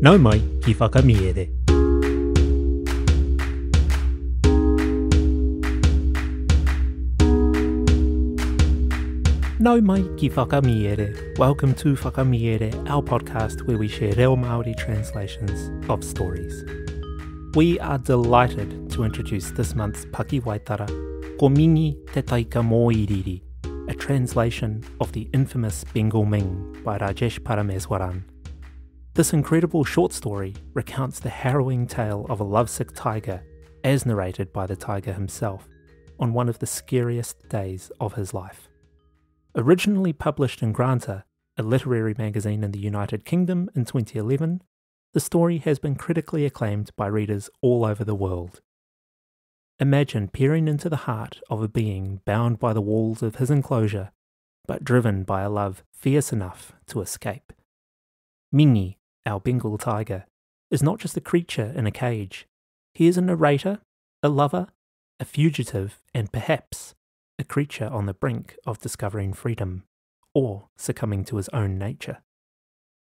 Nau mai ki Whakamiere. Nau mai ki Whakamiere. Welcome to Whakamiere, our podcast where we share reo Māori translations of stories. We are delighted to introduce this month's Pakiwaitara, Ko Mingi Te Taika Mōiriiri, a translation of the infamous Bengal Ming by Rajesh Parameswaran. This incredible short story recounts the harrowing tale of a lovesick tiger, as narrated by the tiger himself, on one of the scariest days of his life. Originally published in Granta, a literary magazine in the United Kingdom in 2011, the story has been critically acclaimed by readers all over the world. Imagine peering into the heart of a being bound by the walls of his enclosure, but driven by a love fierce enough to escape. Mingi, our Bengal tiger, is not just a creature in a cage. He is a narrator, a lover, a fugitive, and perhaps a creature on the brink of discovering freedom or succumbing to his own nature.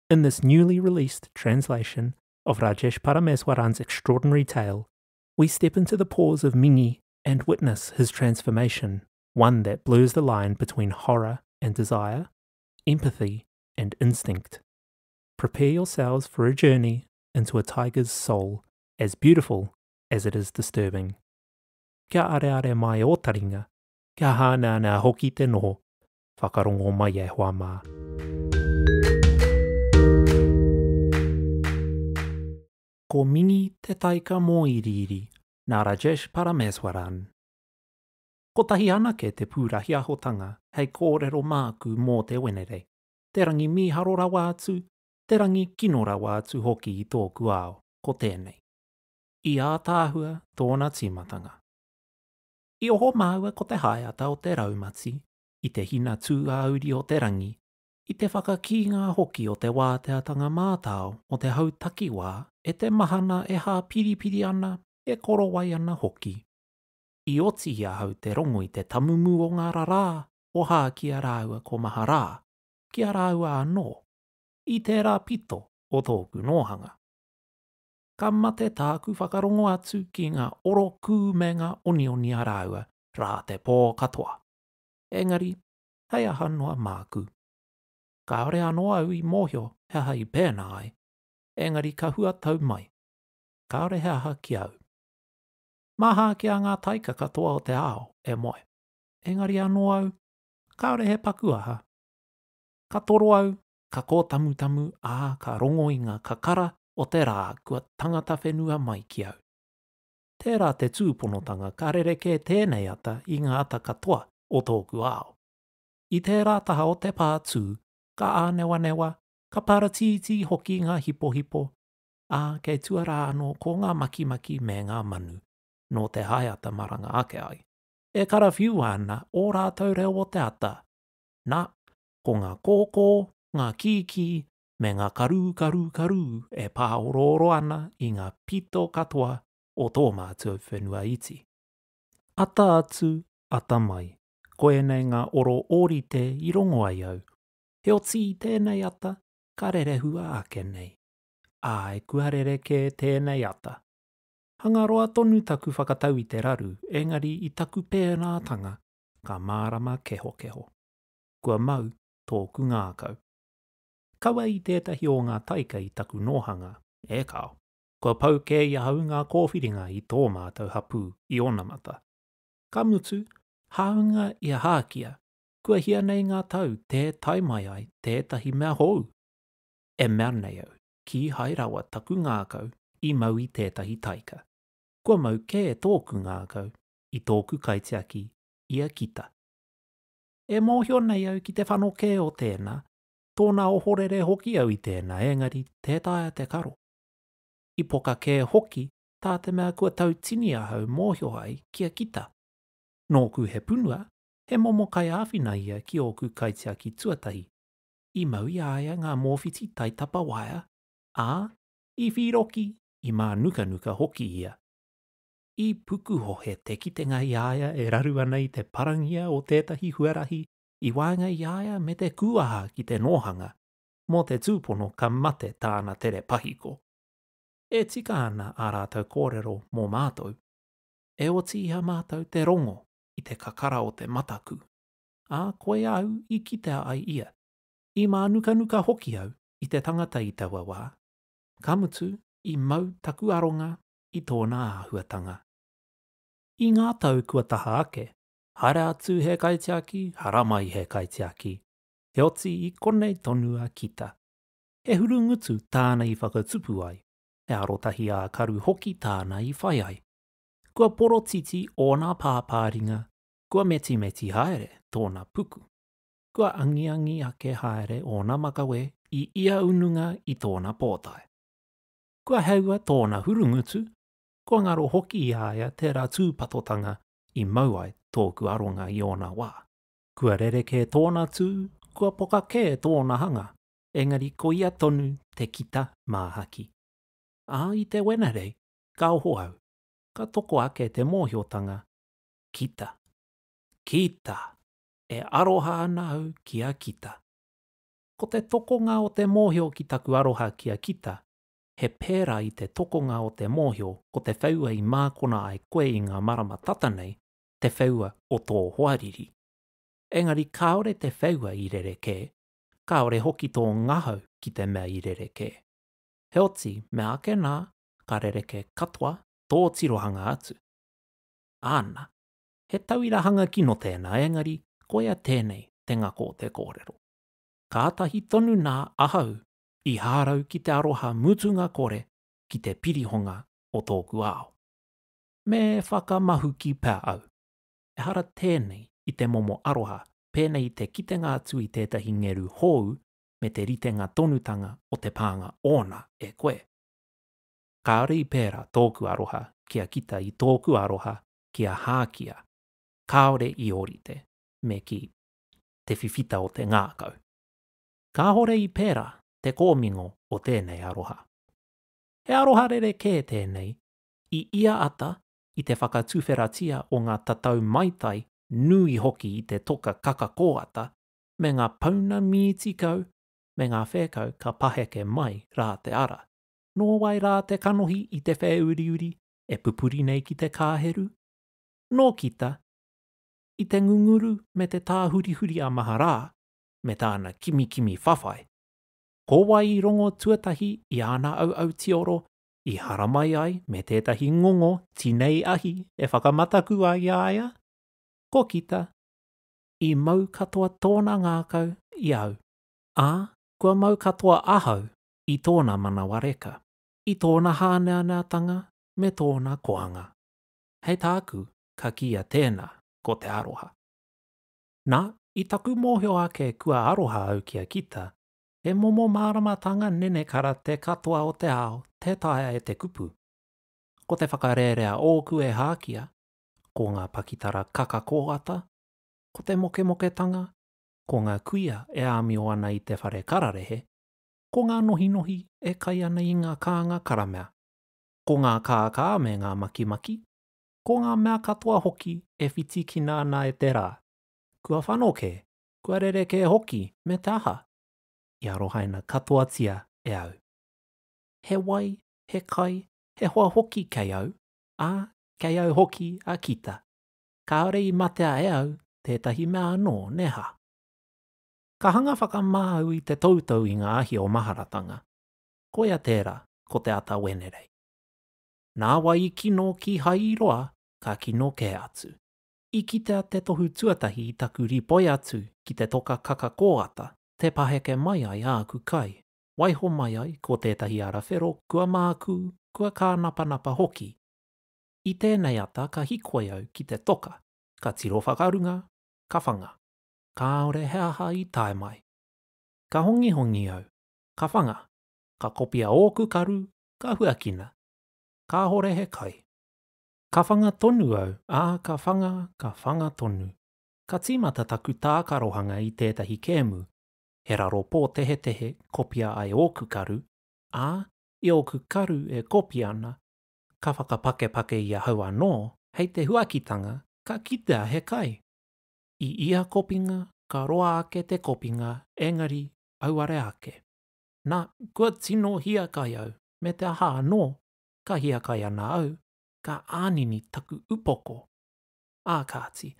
In this newly released translation of Rajesh Parameswaran's extraordinary tale, we step into the paws of Mingi and witness his transformation, one that blurs the line between horror and desire, empathy and instinct. Prepare yourselves for a journey into a tiger's soul, as beautiful as it is disturbing. Kia areare mai o taringa, kia hāneanea hoki te noho, whakarongo mai e hoa mā. Ko Mingi Te Taika Mōiriiri, nā Rajesh Parameswaran. Kotahi anake te pūrahiahotanga hei kōrero māku mō te Wenerei, te rangi mīharo rawa atu, te rangi kino rawa atu hoki i tōku ao, ko tēnei. I ātaahua tōna tīmatanga. I oho māua ko te haeata o te raumati, i te hina tūāuri o te rangi, i te whakakīnga hoki o te wāteatanga mātao o te hau takiwā e te mahana e hāpiripiri ana, e korowai ana hoki. I oti i ahau te rongo i te tamumu o ngā rarā o Hākia rāua ko Maharā ki a rāua anō, i tērā pito o tōku nōhanga. Ka mate tāku whakarongo atu ki ngā orokū me ngā onioni a rāua rā te pō katoa. Engari, hei aha noa māku. Kāore anō au i mōhio he aha i pēnā ai, engari ka huatau mai. Kāore he aha ki au. Maha ake a ngā taika katoa o te ao e moe. Engari anō au, kāore he paku aha. Ka toro au, ka kōtamutamu, ā, ka rongo i ngā kakara o te rā kua tangata whenua mai ki au. Tērā te tūponotanga ka rerekē tēnei ata i ngā ata katoa o tōku ao. I tērā taha o te pā tū, ka ānewanewa, ka paratītī hoki ngā hipohipo, ā, kei tua rā anō ko ngā makimaki me ngā manu, nō te haeata maranga ake ai. E karawhiua ana ō rātou reo o te ata, nā, ko ngā kōkō, ngā kīkī, me ngā karūkarūkarū e pāorooro ana i ngā pito katoa o tō mātou whenua iti. Ata atu, ata mai, koinei ngā oro ōrite i rongo ai au. Heoti i tēnei ata, ka rerehua ake nei. Āe, kua rerekē tēnei ata. Hangaroa tonu taku whakatau i te raru, engari i taku pērātanga, ka mārama kehokeho. Kua mau tōku ngākau. Kaua i tētahi o ngā taika i taku nōhanga, e kāo. Kua pau kē i ahau ngā kōwhiringa i tō mātou hapū i onamata. Ka mutu, hāunga i a Hākia, kua hia nei ngā tau tē tae mai ai tētahi mea hou. E mea nei au, kīhai rawa taku ngākau i mau i tētahi taika. Kua mau kē tōku ngākau i tōku kaitiaki, i a Kita. E mōhio nei au ki te whanokē o tēnā, tōna ohorere hoki au i tēnā, engari tē taea te karo. I poka kē hoki tā te mea kua tau tini ahau mōhio ai ki a Kita. Nōku he punua, he momo kaiāwhina ia ki ōku kaitiaki tuatahi. I mau i a ia ngā mōwhiti taitapa waea, ā, i whīroki, i mānukanuka hoki ia. I pukuhohe te kitenga i a ia e raru ana i te parangia o tētahi huarahi i waenga i a ia me te kūaha ki te nōhanga, mō te tūpono ka mate tāna tere pahiko. E tika ana ā rātou kōrero mō mātou. E oti i a mātou te rongo i te kakara o te mataku, ā, koia au i kitea ai ia. I mānukanuka hoki au i te tangata i taua wā, ka mutu i mau taku aronga i tōna āhuatanga. I ngā tau kua taha ake, haere atu he kaitiaki, haramai he kaitiaki, heoti i konei tonu a Kita. He hurungutu tāna i whakatupu ai, he arotahi ā-karu hoki tāna i whai ai. Kua porotiti ōna pāpāringa, kua metimeti haere tōna puku. Kua angiangi ake haere ōna makawe i ia ununga i tōna pōtae. Kua heua tōna hurungutu, kua ngaro hoki i a ia tērā tūpatotanga i mau ai tōku aronga i ōna wā. Kua rerekē tōna tū, kua poka kē tōna hanga, engari ko ia tonu te kita māhaki. Ā, i te Wenerei, ka oho au, ka toko ake te mōhiotanga, Kita. Kita! E aroha ana au ki a Kita. Ko te tokonga o te mōhio ki taku aroha ki a Kita, he pērā i te tokonga o te mōhio ko te wheua i mākona ai koe i ngā marama tata nei, te wheua o tō hoariri. Engari kāore te wheua i rerekē, kāore hoki tō ngahau ki te mea i rerekē. Heoti, mea ake nā, ka rerekē katoa tō tirohanga atu. Āna, he tauira hanga kino tēnā engari koia tēnei te ngako o te kōrero. Kātahi tonu nā ahau i hārau ki te aroha mutunga kore ki te pirihonga o tōku ao. Me whakamahuki pea au. Ehara tēnei i te momo aroha pēnei i te kitenga atu i tētahi ngeru hōu me te ritenga tonutanga o te pānga ōna e koe. Kāore i pērā tōku aroha ki a Kita i tōku aroha ki a Hākia, kāore i ōrite, me kī, te whiwhita o te ngākau. Kāore i pērā te kōmingo o tēnei aroha. He aroha rerekē tēnei, i ia ata i te whakatuwheratia o ngā tatau maitai nui hoki i te toka kakakōata me ngā pauna mīti kau me ngā whēkau ka paheke mai rā te ara. Nō wai rā te kanohi i te whēuriuri e pupuri nei ki te kāheru? Nō Kita, i te ngunguru me te tāhurihuri a Maharā me tāna kimikimi whawhai. Ko wai i rongo tuatahi i āna auau tioro i haramai ai me tētahi ngongo tinei ahi e whakamataku ai i a ia? Ko Kita. I mau katoa tōna ngākau i au. Ā, kua mau katoa ahau i tōna manawa reka, i tōna hāneaneatanga me tōna koanga. Hei tāku, ka kīia tēnā ko te aroha. Nā, i taku mōhio ake kua aroha au ki a Kita, he momo māramatanga nenekara te katoa o te ao tē taea e te kupu. Ko te whakarērea ōku e Hākia, ko ngā pakitara kaka kōata, ko te mokemoketanga, ko ngā kuia e āmio ana i te whare kararehe, ko ngā nohinohi e kai ana i ngā kānga karamea, ko ngā kākā me ngā makimaki, ko ngā mea katoa hoki e whitikina ana e te rā. Kua whanokē, kua rerekē hoki me te aha, i arohaina katoatia e au. He wai, he kai, he hoa hoki kei au, ā, kei au hoki a Kita. Kāore i matea e au tētahi mea anō, nē hā? Ka hanga whakamā au i te toutou i ngā ahi o maharatanga. Koia tērā, ko te ata Wenerei. Nā wai i kino kīhai i roa, ka kino kē atu. I kitea te tohu tuatahi i taku ripoi atu ki te toka kaka kōata, tē paheke mai ai āku kai, waiho mai ai ko tētahi ara whero kua mākū, kua kānapanapa hoki. I tēnei ata ka hikoi au ki te toka, ka tiro whakarunga, ka whanga. Kāore he aha i tae mai. Ka hongihongi au, ka whanga, ka kopia ōku karu, ka huakina. Kāhore he kai. Ka whanga tonu au, ā, ka whanga, ka whanga tonu. Ka tīmata taku tākarohanga i tētahi kēmu, he raro pōtehetehe kopia ai ōku karu, ā, i ōku karu e kopi ana, ka whakapakepake i ahau anō, hei te huakitanga, ka kitea he kai. I ia kopinga, ka roa ake te kopinga, engari, auare ake. Na, kua tino hiakai au, me te aha anō? Ka hiakai ana au, ka ānini taku upoko. Ā kāti,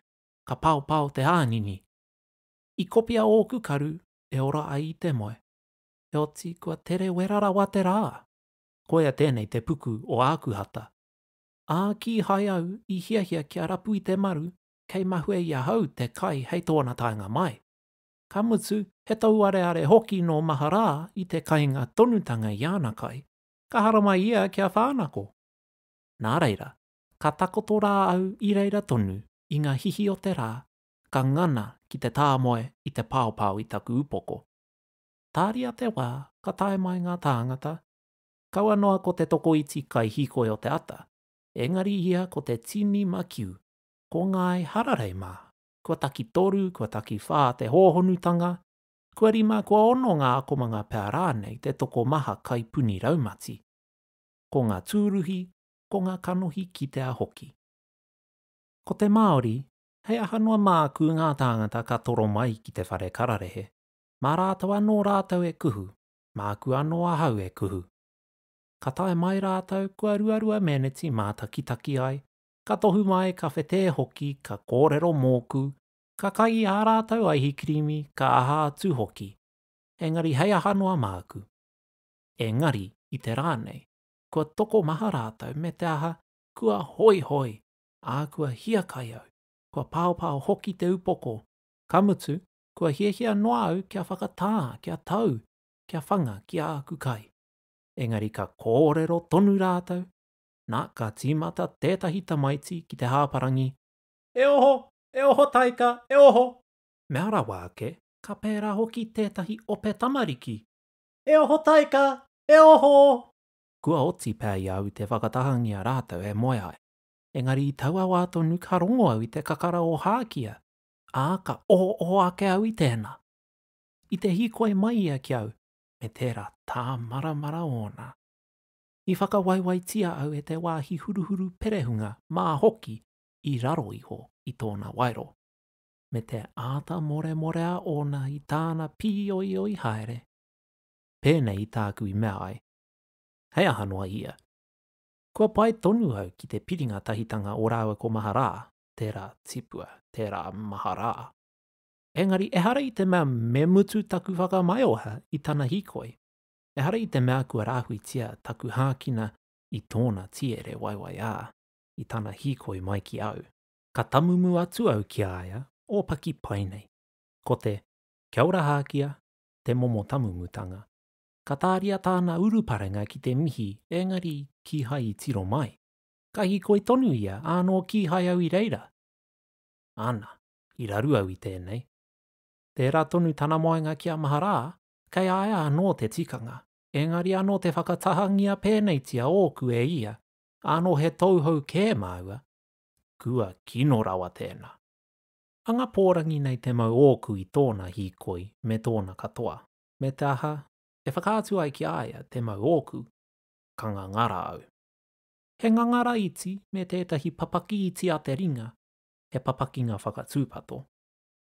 ka paopao te ānini. I kopia ōku karu e ora ai i te moe. Heoti, kua tere wera rawa te rā. Koia tēnei te puku o Ākuhata. Ā, kīhai au i hiahia kia rapu i te maru, kei mahue i ahau te kai hei tōna taenga mai. Ka mutu, he tauareare hoki nō Maharā i te kainga tonutanga i āna kai, ka haramai ia kia whānako. Nā reira, ka takoto rā au i reira tonu, i ngā hihi o te rā, ka ngana ki te tāmoe i te paopao i taku upoko. Tāria te wā, ka tae mai ngā tāngata, kaua noa ko te tokoiti kaihīkoi o te ata, engari ia ko te tini makiu, ko ngāi hararei mā, kua takitoru, kua takiwhā te hōhonutanga, kua rima, kua ono ngā akomanga pea rānei te tokomaha kaipuni raumati. Ko ngā tūruhi, ko ngā kanohi kitea hoki. Ko te Māori, hei aha noa māku ngā tāngata ka toro mai ki te whare kararehe, mā rātou anō rātou e kuhu, māku anō ahau e kuhu. Ka tae mai rātou kua ruarua meneti mātakitaki ai, ka tohu mai, ka whetē hoki, ka kōrero mōku, ka kai i ā rātou aihikirīmi, ka aha atu hoki. Engari hei aha noa māku. Engari, i te rā nei, kua tokomaha rātou me te aha, kua hoihoi, ā, kua hiakai au, kua paopao hoki te upoko, ka mutu, kua hiahia noa au kia whakatā, kia tau, kia whanga ki āku kai. Engari ka kōrero tonu rātou, nā, ka tīmata tētahi tamaiti ki te hāparangi, E oho! E oho Taika! E oho! Mea rawa ake, ka pērā hoki tētahi ope tamariki, E oho Taika! E oho! Kua oti pea i a au te whakatahangia rātou e moe ai. Engari i taua wā tonu ka rongo au i te kakara o Hākia, ā, ka ohooho ake au i tēnā. I te hīkoi mai ia ki au, me tērā tāmaramara ōna. I whakawaiwaitia au e te wāhi huruhuru perehunga mā hoki i raro iho i tōna waero, me te āta moremorea ōna i tāna pīoioi haere. Pēnei i tāku i mea ai, Hei aha noa ia. Kua pai tonu au ki te piringa tahitanga o rāua ko Maharā, tērā tipua, tērā Maharā. Engari ehara i te mea me mutu taku whakamaioha i tana hīkoi. Ehara i te mea kua rāhuitia taku hākina i tōna tiere waiwaiā, i tana hīkoi mai ki au. Ka tamumu atu au ki a ia, ōpaki pai nei. Ko te, Kia ora Hākia, te momo tamumutanga. Ka tāria tāna uruparenga ki te mihi, engari kīhai i tiro mai. Ka hīkoi tonu ia, ānō kīhai au i reira. Ana, i raru au i tēnei. Tērā tonu tana moenga ki a Maharā, kei a ia anō te tikanga, engari anō te whakatahangia pēneitia ōku e ia, ānō he tauhou kē māua. Kua kino rawa tēnā. Anga pōrangi nei te mau ōku i tōna hīkoi me tōna katoa. Me te aha, e whakaatu ai ki a ia te mau ōku, ka ngangara au. He ngangara iti me tētahi papaki iti a te ringa, he papakinga whakatūpato,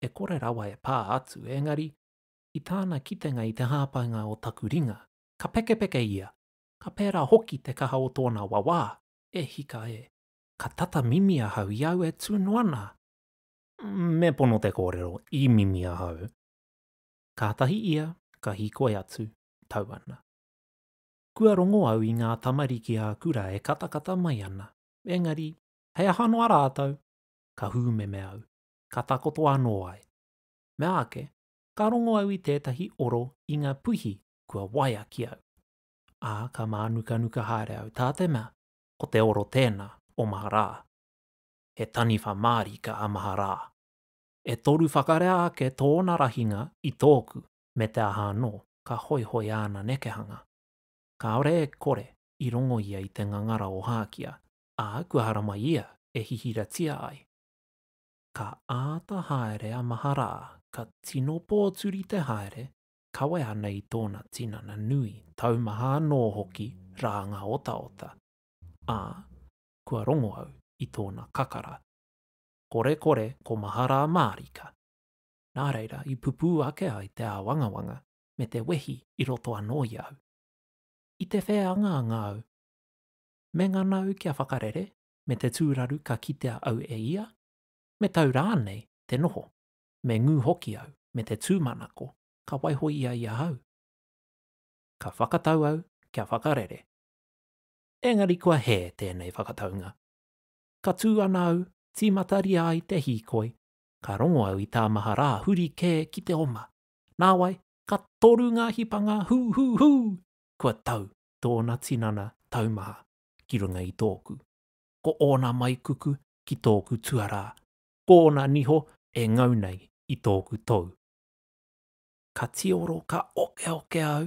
e kore rawa e pā atu, engari, i tāna kitenga i te hāpainga o taku ringa, ka pekepeke ia, ka pērā hoki te kaha o tōna wawā, e hika e. Ka tata mimi ahau i au e tū noa nā. Me pono te kōrero, i mimi ahau. Kātahi ia ka hīkoi atu, tau ana. Kua rongo au i ngā tamariki ā-kura e katakata mai ana, engari, hei aha noa rātou? Ka hūmeme au, ka takoto anō ai. Mea ake, ka rongo au i tētahi oro i ngā puihi kua waia ki au. Ā, ka mānukanuka haere au tā te mea, ko te oro tēnā o Maharā. He taniwha mārika a Maharā. E toru whakarea ake tōna rahinga i tōku, me te aha anō, ka hoihoi āna nekehanga. Kāore e kore i rongo ia i te ngangara o Hākia, ā, kua haramai ia e hihiratia ai. Ka āta haere a Maharā, ka tino pōturi te haere, kawe ana i tōna tinana nui, taumaha anō hoki rā ngā otaota, ā, kua rongo au i tōna kakara. Korekore ko Maharā mārika. Nā reira i pupū ake ai te āwangawanga me te wehi i roto anō i au. I te whēangaanga au. Me ngana au kia whakarere, me te tūraru ka kitea au e ia? Me tau rānei te noho, me ngū hoki au, me te tūmanako ka waiho ia i ahau? Ka whakatau au kia whakarere. Engari kua hē tēnei whakataunga. Ka tū ana au, tīmataria ai te hīkoi, ka rongo au i tā Maharā huri kē ki te oma. Nāwai, ka toru ngā hipanga hū hū hū! Kua tau tōna tinana taumaha ki runga i tōku. Ko ōna maikuku ki tōku tuarā, ko ōna niho e ngau nei i tōku tou. Ka tioro, ka okeoke au,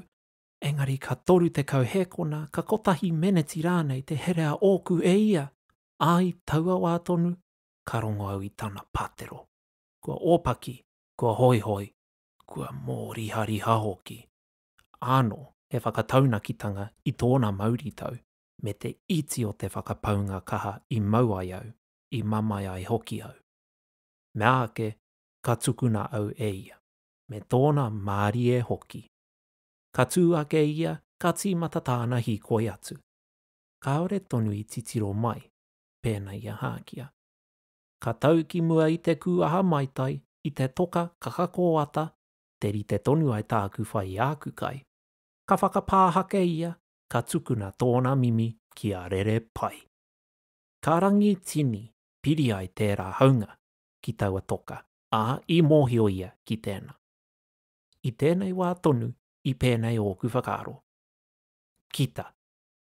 engari ka 30 hēkona, ka kotahi meneti rānei te herea ōku e ia, ā, i taua wā tonu, ka rongo au i tana patero. Kua ōpaki, kua hoihoi, kua mōrihariha hoki. Ānō he whakataunakitanga i tōna mauritau me te iti o te whakapaunga kaha i mau ai au, i mamae ai hoki au. Mea ake, ka tukuna au e ia, me tōna mārie hoki. Ka tū ake ia, ka tīmata tāna hīkoi atu. Kāore tonu i titiro mai, pēnā i a Hākia. Ka tau ki mua i te kūaha maitai, i te toka kakakōata, te rite tonu ai tāku whai i āku kai. Ka whakapāhake ia, ka tukuna tōna mimi kia rere pai. Ka rangi tini piri ai tērā haunga ki taua toka, ā, i mōhio ia ki tēnā. I tēnei wā tonu i pēnei ōku whakaaro. Kita.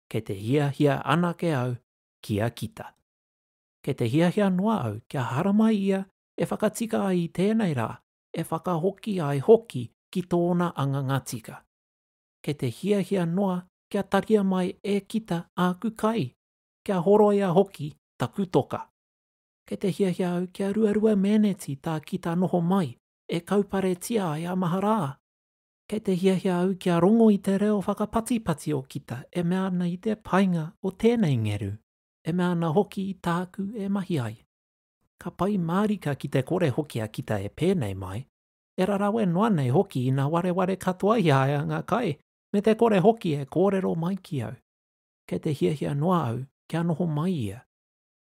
Kei te hiahia anake au kia kita. Kei te hiahia noa au kia haramai ia e whakatika ai i tēnei rā, e whakahoki ai hoki ki tōna anganga tika. Kei te hiahia noa kia taria mai e Kita āku kai, kia horoia hoki taku toka. Kei te hiahia au kia ruarua mēneti tā Kita noho mai e kauparetia ai a Maharā. Kei te hiahia au kia rongo i te reo whakapatipati o Kita e mea ana i te painga o tēnei ngeru, e mea ana hoki i tāku e mahi ai. Ka pai mārika ki te kore hoki a Kita e pēnei mai, e rarawe noa nei hoki ina wareware katoa i a ia ngā kai, me te kore hoki e kōrero mai ki au. Kei te hiahia noa au kia noho mai ia.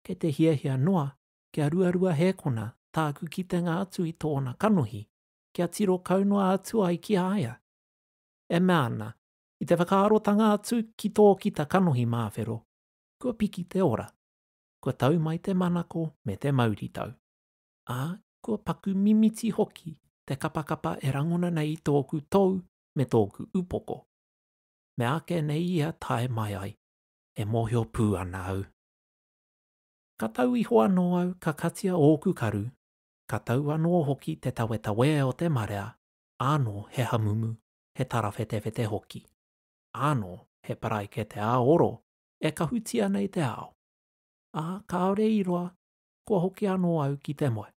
Kei te hiahia noa kia ruarua hēkona tāku kitenga atu i tōna kanohi, kia tiro kau noa atu ai ki a ia. E mea ana, i te whakaarotanga atu ki tō Kita kanohi māwhero, kua piki te ora. Kua tau mai te manako me te mauritau. Ā, kua paku mimiti hoki te kapakapa e rangona nei i tōku tou me tōku upoko. Mea ake nei ia tae mai ai, e mōhio pū ana au. Ka tau iho anō au ka katia ōku karu, ka tau anō hoki te tawetawē o te marea, ānō he hamumu, he tarawhetewhete hoki. Ānō he paraikete ā-oro e kahutia nei te ao. Ā, kāore i roa, kua hoki anō au ki te moe.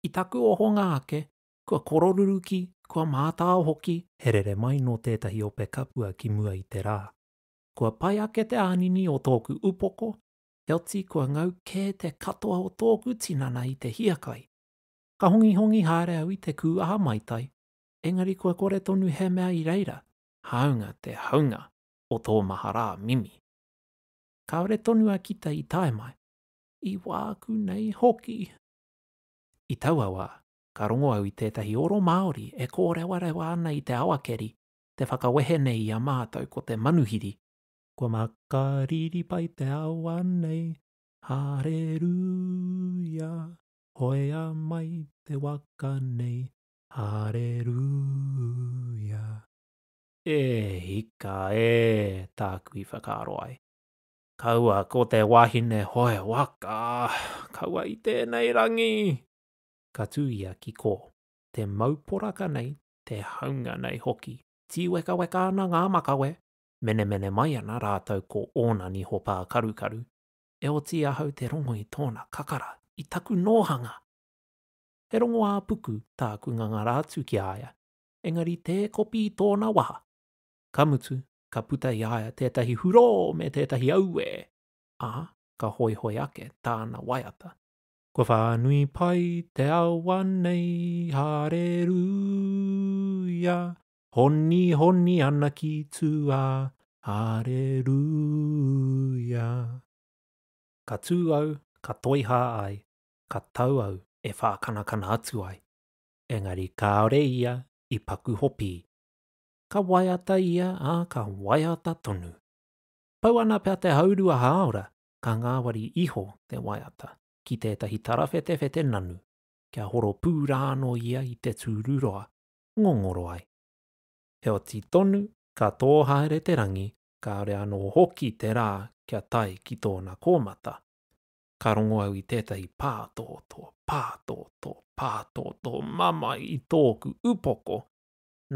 I taku ohonga ake, kua kororuruki, kua mātao hoki, he rere mai nō tētahi ope kapua ki mua i te rā. Kua pai ake te ānini o tōku upoko, heoti kua ngau kē te katoa o tōku tinana i te hiakai. Ka hongihongi haere au i te kūaha maitai, engari kua kore tonu he mea i reira, hāunga te haunga o tō maharā mimi. Kāore tonu a Kita i tae mai, i wāku nei hoki. I taua wā, ka rongo au i tētahi oro Māori e kōrewarewa ana i te awakeri, te whakawehe nei i a mātou ko te manuhiri. Kua makariri pai te awa nei, Hareruia, hoea mai te waka nei, Hareruia. E hika e, tāku i whakaaro ai. Kaua ko te wahine hoe waka, kaua i tēnei rangi! Ka tū ia ki kō, te mau poraka nei, te haunga nei hoki, tīwekaweka ana ngā makawe, menemene mai ana rātou ko ōna niho pākarukaru, e oti ahau te rongo i tōna kakara i taku nōhanga! He rongo ā-puku tāku ngangara atu ki a ia, engari tē kopi i tōna waha. Ka mutu, ka puta i a ia tētahi hurō me tētahi auē, ā, ka hoihoi ake tāna waiata. Kua whānui pai te awa nei, hareruia, honihoni ana ki tua, Areruia. Ka tū au, ka toihā ai, ka tau au e whākanakana atu ai. Engari kāore ia i paku hopī. Ka waiata ia, ā, ka waiata tonu. Pau ana pea te haurua hāora, ka ngāwari iho te waiata ki tētahi tarawhetewhete nanu, kia horopū rā anō ia i te tūru roa, ngongoro ai. Heoti tonu, ka tō haere te rangi, kāore anō hoki te rā kia tae ki tōna kōmata. Ka rongo au i tētahi pātōtō, pātōtō, pātōtō mamae i tōku upoko.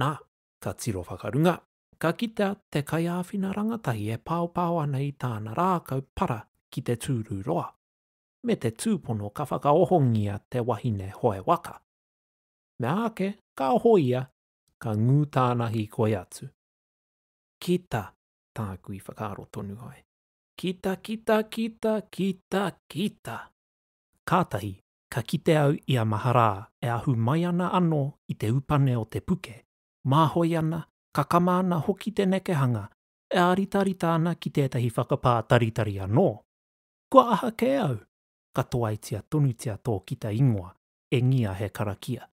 Nā, ka tiro whakarunga, ka kitea te kaiāwhina rangatahi e paopao ana i tāna rākau para ki te tūru roa, me te tūpono ka whakaohongia te wahine hoe waka. Mea ake, ka oho ia, ka ngū tāna hīkoi atu. Kita, tāku i whakaaro tonu ai. Kita, kita, kita, kita, kita! Kātahi, ka kite au i a Maharā e ahu mai ana anō i te upane o te puke, māhoi ana, kakama ana hoki te nekehanga, e āritarita ana ki tētahi whakapātaritari anō. Kua aha kē au? Ka toaitia tonutia tō Kita ingoa, e ngia he karakia.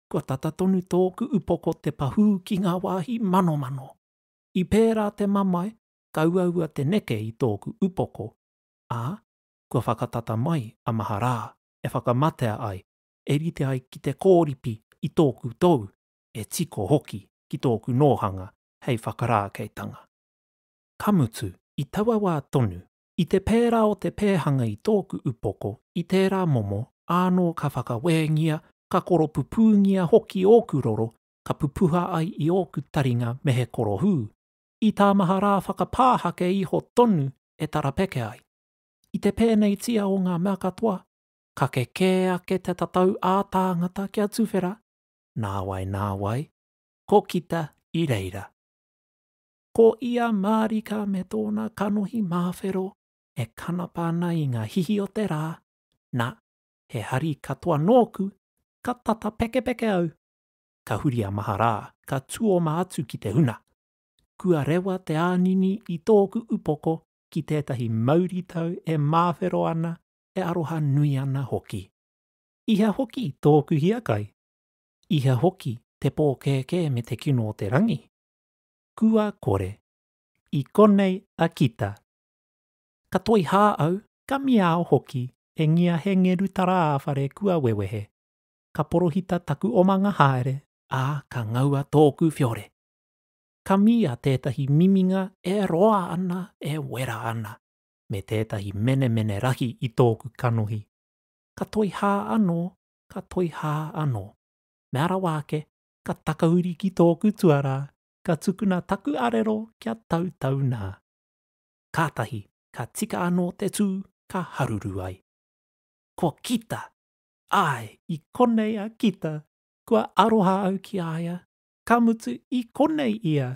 Kua tata tonu tōku upoko te pahū ki ngā wāhi manomano. I pērā te mamae, ka uaua te neke i tōku upoko, ā, kua whakatata mai a Maharā e whakamatea ai, e rite ai ki te kōripi i tōku tou, e tiko hoki ki tōku nōhanga hei whakarākeitanga. Ka mutu, i taua wā tonu, I te pērā o te pēhanga i tōku upoko, i tērā momo, ānō ka whakawēngia, ka koropupūngia hoki ōku roro, ka pupuha ai i ōku taringa me he korohū, i tā maha rā whakapāhake iho tonu e tarapeke ai. I te pēneitia o ngā mea katoa, kake kē ake te tatau ā-tāngata kia tuwhera, nāwai nāwai, ko kita i reira. Ko ia mārika me tōna kanohi māwhero e kanapa ana i ngā hihi o te rā, na, he hari katoa nōku, ka tata pekepeke au. Ka huri a Maharā, ka tuoma atu ki te huna. Kua rewa te ānini i tōku upoko ki tētahi mauritau e māwhero ana, e aroha nui ana hoki. I hea hoki tōku hiakai? I hea hoki te pōkēkē me te kino o te rangi? Kua kore. I konei a Kita. Ka toihā au, ka miao hoki, e ngia he ngeru tarāwhare kua wewehe. Ka porohita taku omanga haere, ā, ka ngaua tōku whiore. Ka mīa tētahi miminga e roa ana, e wera ana, me tētahi menemene rahi i tōku kanohi. Ka toihā anō, ka toihā anō. Mea rawa ake, ka takahuri ki tōku tuarā, ka tukuna taku arero kia tautau nā. Kātahi, ka tika anō te tū, ka haruru ai. Ko Kita! Āe, i konei a Kita, kua aroha au ki a ia, ka mutu i konei ia!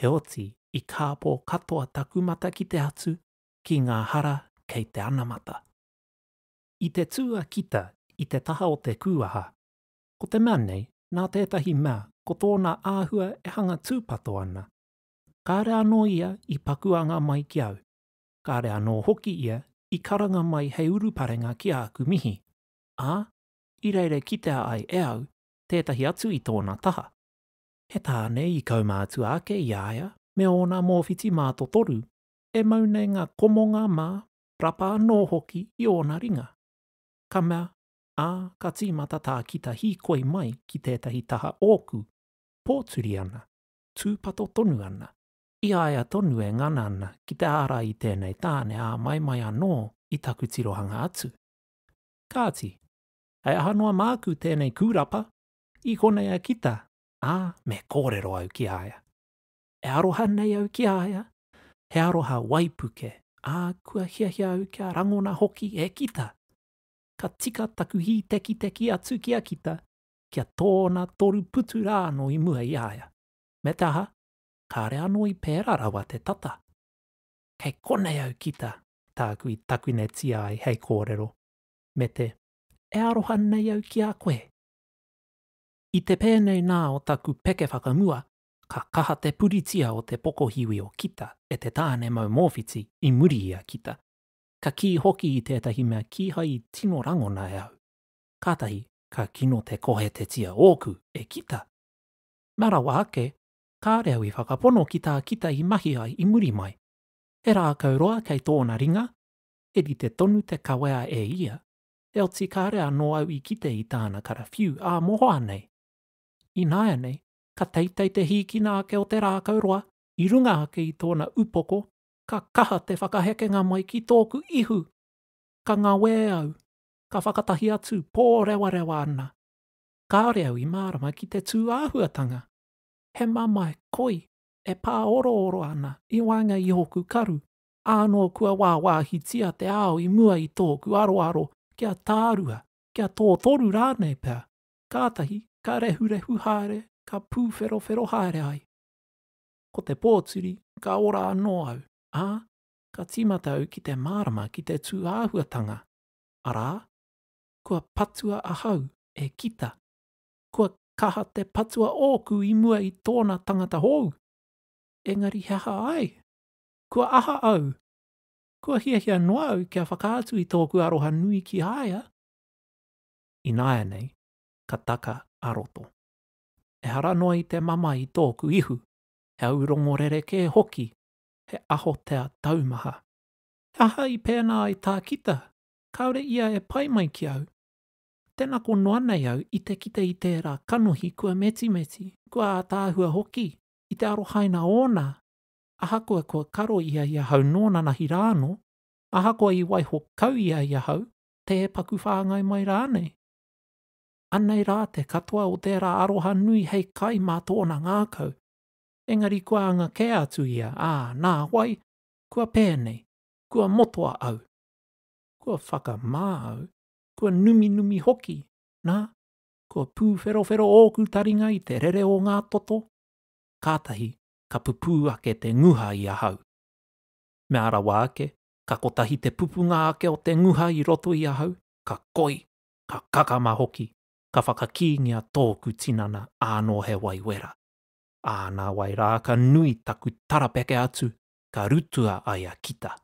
Heoti, i kāpō katoa taku mata ki te atu, ki ngā hara kei te anamata. I te tū a Kita i te taha o te kūaha, Ko te mea nei, nā tētahi mea, ko tōna āhua e hanga tūpato ana. Kāre anō ia i paku anga mai ki au. Kāre anō hoki ia i karanga mai hei uruparenga ki āku mihi. Ā, i reira kitea ai e au tētahi atu i tōna taha. He tāne i kaumātua ake i a ia me ōna mōwhiti mātotoru, e mau nei ngā komonga mā, rapa anō hoki i ōna ringa. Ka mea, ā, ka tīmata tā Kita hīkoi mai ki tētahi taha ōku, pōturi ana, tūpato tonu ana, i a ia tonu e ngana ana ki te ārai i tēnei tāne āmaimai anō i taku tirohanga atu. Kāti, hei aha noa māku tēnei kūrapa, i konei a Kita, ā, me kōrero au ki a ia. E aroha nei au ki a ia, he aroha waipuke, ā, kua hiahia au kia rangona hoki e Kita. Ka tika taku hītekiteki atu ki a Kita, kia tōna toru putu rā anō i mua i a ia. Me te aha, kāre anō i pērā rawa te tata. Kei konei au, Kita, tāku i takunetia ai hei kōrero, me te, E aroha nei au ki a koe. I te pēnei nā o taku peke whakamua, Ka kaha te puritia o te pokohiwi o Kita e te tāne mau mōwhiti i muri i a Kita. Ka kī hoki i tētahi mea kīhai i tino rangona e au. Kātahi ka kino te kohetetia ōku e Kita. Mea rawa ake, kāre au i whakapono ki tā Kita i mahi ai i muri mai. He rākau roa kei tōna ringa, he rite tonu te kawea e ia, heoti kāre anō au i kite i tāna karawhiu ā mohoa nei. Ināianei, ka teitei te hīkina ake o te rākau roa i runga ake i tōna upoko, ka kaha te whakahekenga mai ki tōku ihu. Ka ngawē au, ka whakatahi atu, pōrewarewa ana. Kāore au i mārama ki te tūāhuatanga. He mamae koi e pāorooro ana i waenga i ōku karu, ānō kua wāwāhitia te ao i mua i tōku aroaro kia tārua, kia tōtoru rānei pea. Kātahi ka rehurehu haere, ka pūwherowhero haere ai. Ko te pōturi, ka ora anō au, ā, ka tīmata au ki te mārama ki te tūāhuatanga, arā, kua patua ahau e Kita. Kua kaha te patua ōku i mua i tōna tangata hou. Engari he aha ai? Kua aha au? Kua hiahia noa au kia whakaatu i tōku aroha nui ki a ia? Ināianei, ka taka a roto. Ehara noa i te mamae i tōku ihu, he aurongo rerekē hoki, he ahotea taumaha. He aha i pēnā ai tā Kita? Kāore ia e pai mai ki au. Tēnā ko noa nei au i te kite i tērā kanohi kua metimeti, kua ātaahua hoki, i te arohaina ōna, ahakoa kua karo ia i ahau nōnanahi rā anō, ahakoa i waiho kau ia i ahau, tē paku whāngai mai rānei. Anei rā te katoa o tērā aroha nui hei kai mā tōna ngākau. Engari kua anga kē atu ia, ā, nā wai, kua pēnei, kua motoa au. Kua whakamā au, kua numinumi hoki, nā, kua pūwherowhero ōku taringa i te rere o ngā toto, kātahi ka pupū ake te nguha i ahau. Mea rawa ake, ka kotahi te pupunga ake o te nguha i roto i ahau, ka koi, ka kakama hoki, ka whakakīngia tōku tinana ānō he wai wera. Ā, nā wai rā ka nui taku tarapeke atu, ka rutua ai a Kita.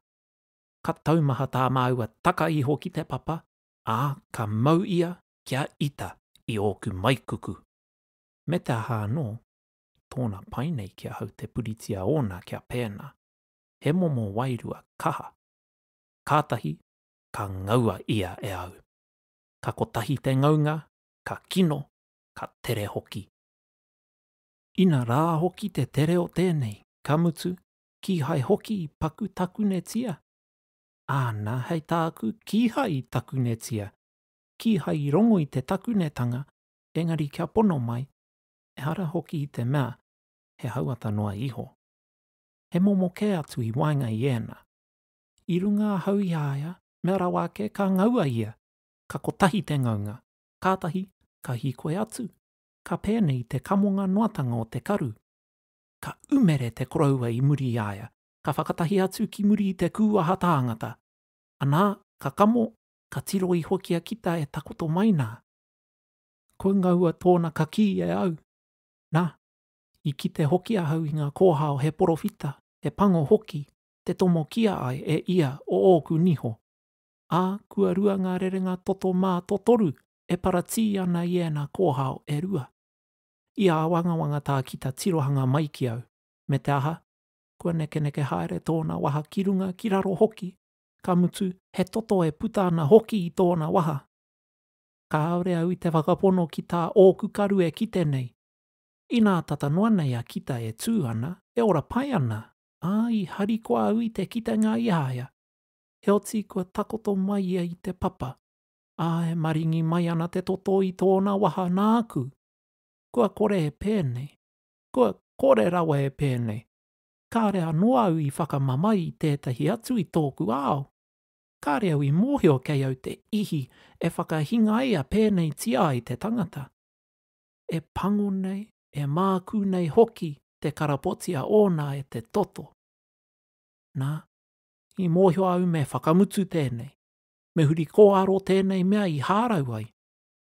Ka taumaha tā māua taka iho ki te papa, ā, ka mau ia kia ita i ōku maikuku. Me te aha anō, tōna pai nei ki ahau te puritia ōna kia pēnā. He momo wairua kaha. Kātahi ka ngaua ia e au. Ka kotahi te ngaunga, ka kino, ka tere hoki. Ina rā hoki te tere o tēnei, ka mutu, kīhai hoki i paku takunetia. Āna, hei tāku, kīhai i takunetia. Kīhai i rongo i te takunetanga, engari kia pono mai, ehara hoki i te mea he hauata noa iho. He momo kē atu i waenga i ēnā. I runga ahau i a ia, mea rawa ake ka ngaua ia, ka kotahi te ngaunga, kātahi ka hīkoi atu, ka pēnei te kamonga noatanga o te karu. Ka umere te koroua i muri i a ia, ka whakatahi atu ki muri i te kūaha tāngata. Anā, ka kamo, ka tiro iho ki a Kita e takoto mai nā. Kua ngaua tōna kakī e au. Nā, i kite hoki ahau i ngā kōhao he porowhita, he pango hoki, te tomokia ai e ia o ōku niho. Ā, kua rua ngā rerenga toto mātotoru e paratī ana i ēnā kōhao e rua. I āwangawanga tā Kita tirohanga mai ki au, me te aha, kua nekeneke haere tōna waha ki runga, ki raro hoki, ka mutu, he toto e puta ana hoki i tōna waha. Kāore au i te whakapono ki tā ōku karu e kite nei. Inā tata noa nei a Kita e tū ana, e ora pai ana, ā, i harikoa au i te kitenga i a ia. Heoti kua takoto mai ia i te papa, ā, e maringi mai ana te toto i tōna waha nāku. Kua kore e pēnei. Kua kore rawa e pēnei. Kāre anō au i whakamamae i tētahi atu i tōku ao. Kāre au i mōhio kei au te ihi e whakahingaia pēneitia ai te tangata. E pango nei, e mākū nei hoki te karapotia ōna e te toto. Nā, i mōhio au me whakamutu tēnei, me huri kōaro tēnei mea i hārau ai.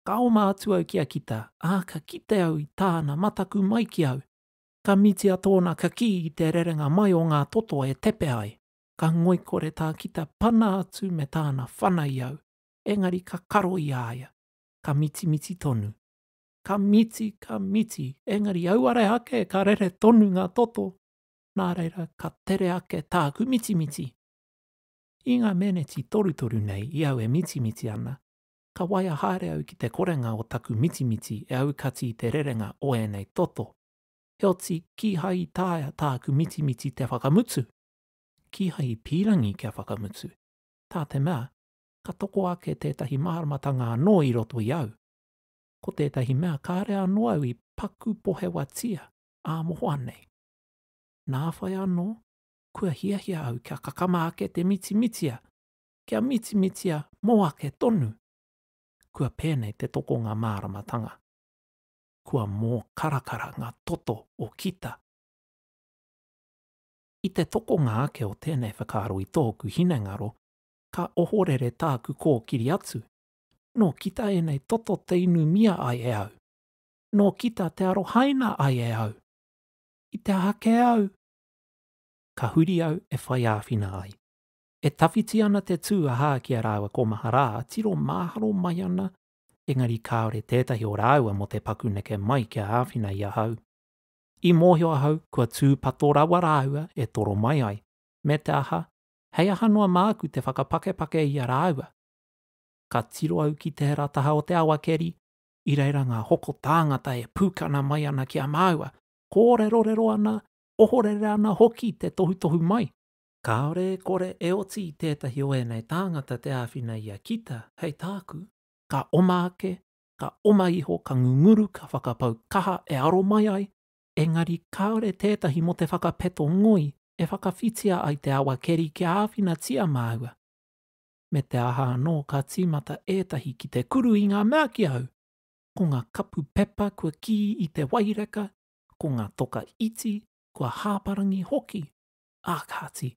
Ka oma atu au ki a Kita, ā, ka kite au i tāna mataku mai ki au. Ka mitia tōna kakī i te rerenga mai o ngā toto e tepe ai. Ka ngoikore tā Kita pana atu me tāna whana i au, engari ka karo i a ia. Ka mitimiti tonu. Ka miti, ka miti, engari auare ake ka rere tonu ngā toto. Nā reira, ka tere ake tāku mitimiti. I ngā meneti torutoru nei i au e mitimiti ana, ka waia haere au ki te korenga o taku mitimiti e aukati i te rerenga o ēnei toto. Heoti, kīhai i taea tāku mitimiti te whakamutu. Kīhai i pīrangi kia whakamutu. Tā te mea, ka toko ake tētahi māramatanga anō i roto i au. Ko tētahi mea kāre anō au i paku pohewatia ā mohoa nei. Nā whai anō, kua hiahia au kia kakama ake te mitimitia, kia mitimitia mō ake tonu. Kua pēnei te tokonga māramatanga. Kua mōkarakara ngā toto o Kita. I te tokonga ake o tēnei whakaaro i tōku hinengaro, ka ohorere tāku kōkiri atu. Nō Kita ēnei toto te inumia ai e au. Nō Kita te arohaina ai e au. I te aha kē au? Ka huri au e whai āwhina ai. E tawhiti ana te tū a Hākia rāua ko Maharā, tiro māharo mai ana, engari kāore tētahi o rāua mō te paku neke mai kia āwhina i ahau. I mōhio ahau kua tūpato rawa rāua e toro mai ai, me te aha, hei aha noa māku te whakapakepake i a rāua. Ka tiro au ki tērā taha o te awakeri, i reira ngā hoko tāngata e pūkana mai ana ki a māua, kōrerorero ana, ohorere ana hoki te tohutohu mai. Kāore e kore e oti i tētahi o ēnei tāngata te āwhina i a Kita, hei tāku, ka oma ake, ka oma iho, ka ngunguru, ka whakapau kaha e aro mai ai, engari kāore tētahi mō te whakapeto ngoi e whakawhitia ai te awakeri kia āwhinatia māua. Me te aha anō ka tīmata ētahi ki te kuru i ngā mea ki au, ko ngā kapu pepa kua kī i te waireka, ko ngā toka iti kua hāparangi hoki. Ā kāti,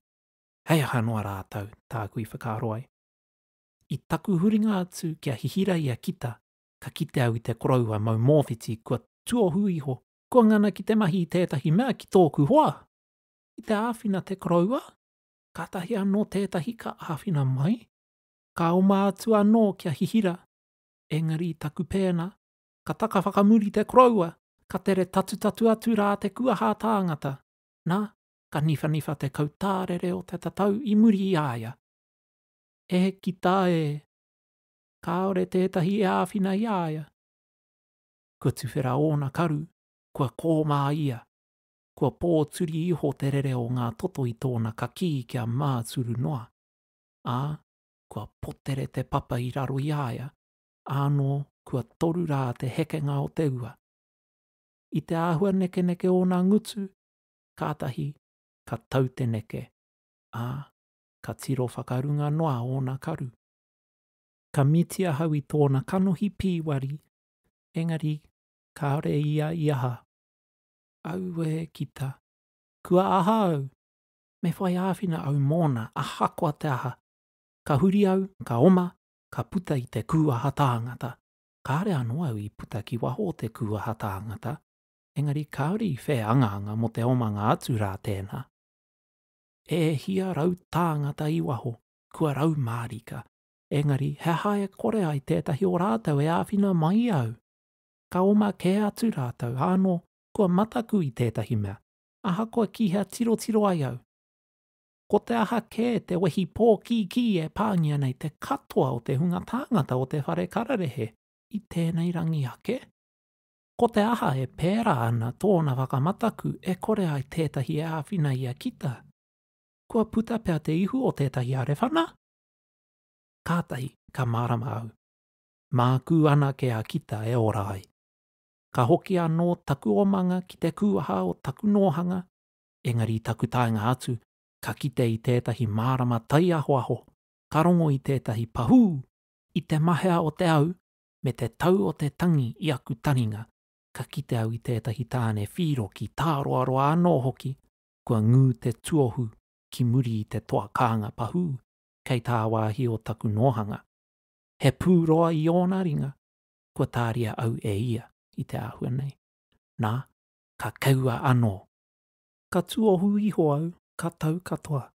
hei aha noa rātou, tāku i whakaaro ai. I taku huringa atu kia hihira i a Kita, ka kite au i te koroua mau mōwhiti kua tuohu iho, kua ngana ki te mahi i tētahi mea ki tōku hoa. I te āwhina te koroua, kātahi anō tētahi ka āwhina mai. Ka oma atu anō kia hihira, engari i taku pēnā, ka taka whakamuri te koroua, ka tere tatutatu atu rā te kuaha tāngata. Nā, ka niwhaniwha te kautārere o te tatau i muri i a ia. E kita e! Kāore tētahi e āwhina i a ia. Kua tuwhera ōna karu, kua kōmā ia. Kua pōturi iho te rere o ngā toto i tōna kakī kia māturu noa. Ā, kua potere te papa i raro i a ia, ānō kua toru rā te hekenga o te ua. I te āhua nekeneke ōna ngutu, kātahi ka tau te neke, ā, ka tiro whakarunga noa ōna karu. Ka miti ahau i tōna kanohi pīwari, engari kāore ia i aha. Auē, Kita. Kua aha au? Me whai āwhina au mōna, ahakoa te aha. Ka huri au, ka oma, ka puta i te kūaha tāngata. Kāre anō au i puta ki waho o te kūaha tāngata, engari kāore i whēangaanga mō te omanga atu rā tēnā. E hia tāngata i waho, kua raumārika, engari he aha e kore ai tētahi o rātou e āwhina mai i au? Ka oma kē atu rātou, ānō, kua mataku i tētahi mea, ahakoa ki hea tirotiro ai au. Ko te aha kē te wehi pōkīkī e pāngia nei te katoa o te hunga tāngata o te whare kararehe i tēnei rangi ake? Ko te aha e pērā ana tōna whakamataku e kore ai tētahi e āwhina i a Kita? Kua puta pea te ihu o tētahi arewhana? Kātahi ka mārama au. Māku anake a Kita e ora ai. Ka hoki anō taku omanga ki te kūaha o taku nōhanga, engari i taku taenga atu, ka kite i tētahi mārama taiahoaho, ka rongo i tētahi pahū, i te mahea o te au, me te tau o te tangi i aku taringa, ka kite au i tētahi tāne whīroki tāroaroa anō hoki, kua ngū te tuohu ki muri i te toa kānga pahū kei tāwāhi o taku nōhanga. He pūroa i ōna ringa, kua tāria au e ia i te āhua nei. Nā, Ka keua anō. Ka tuohu iho au, ka tau katoa.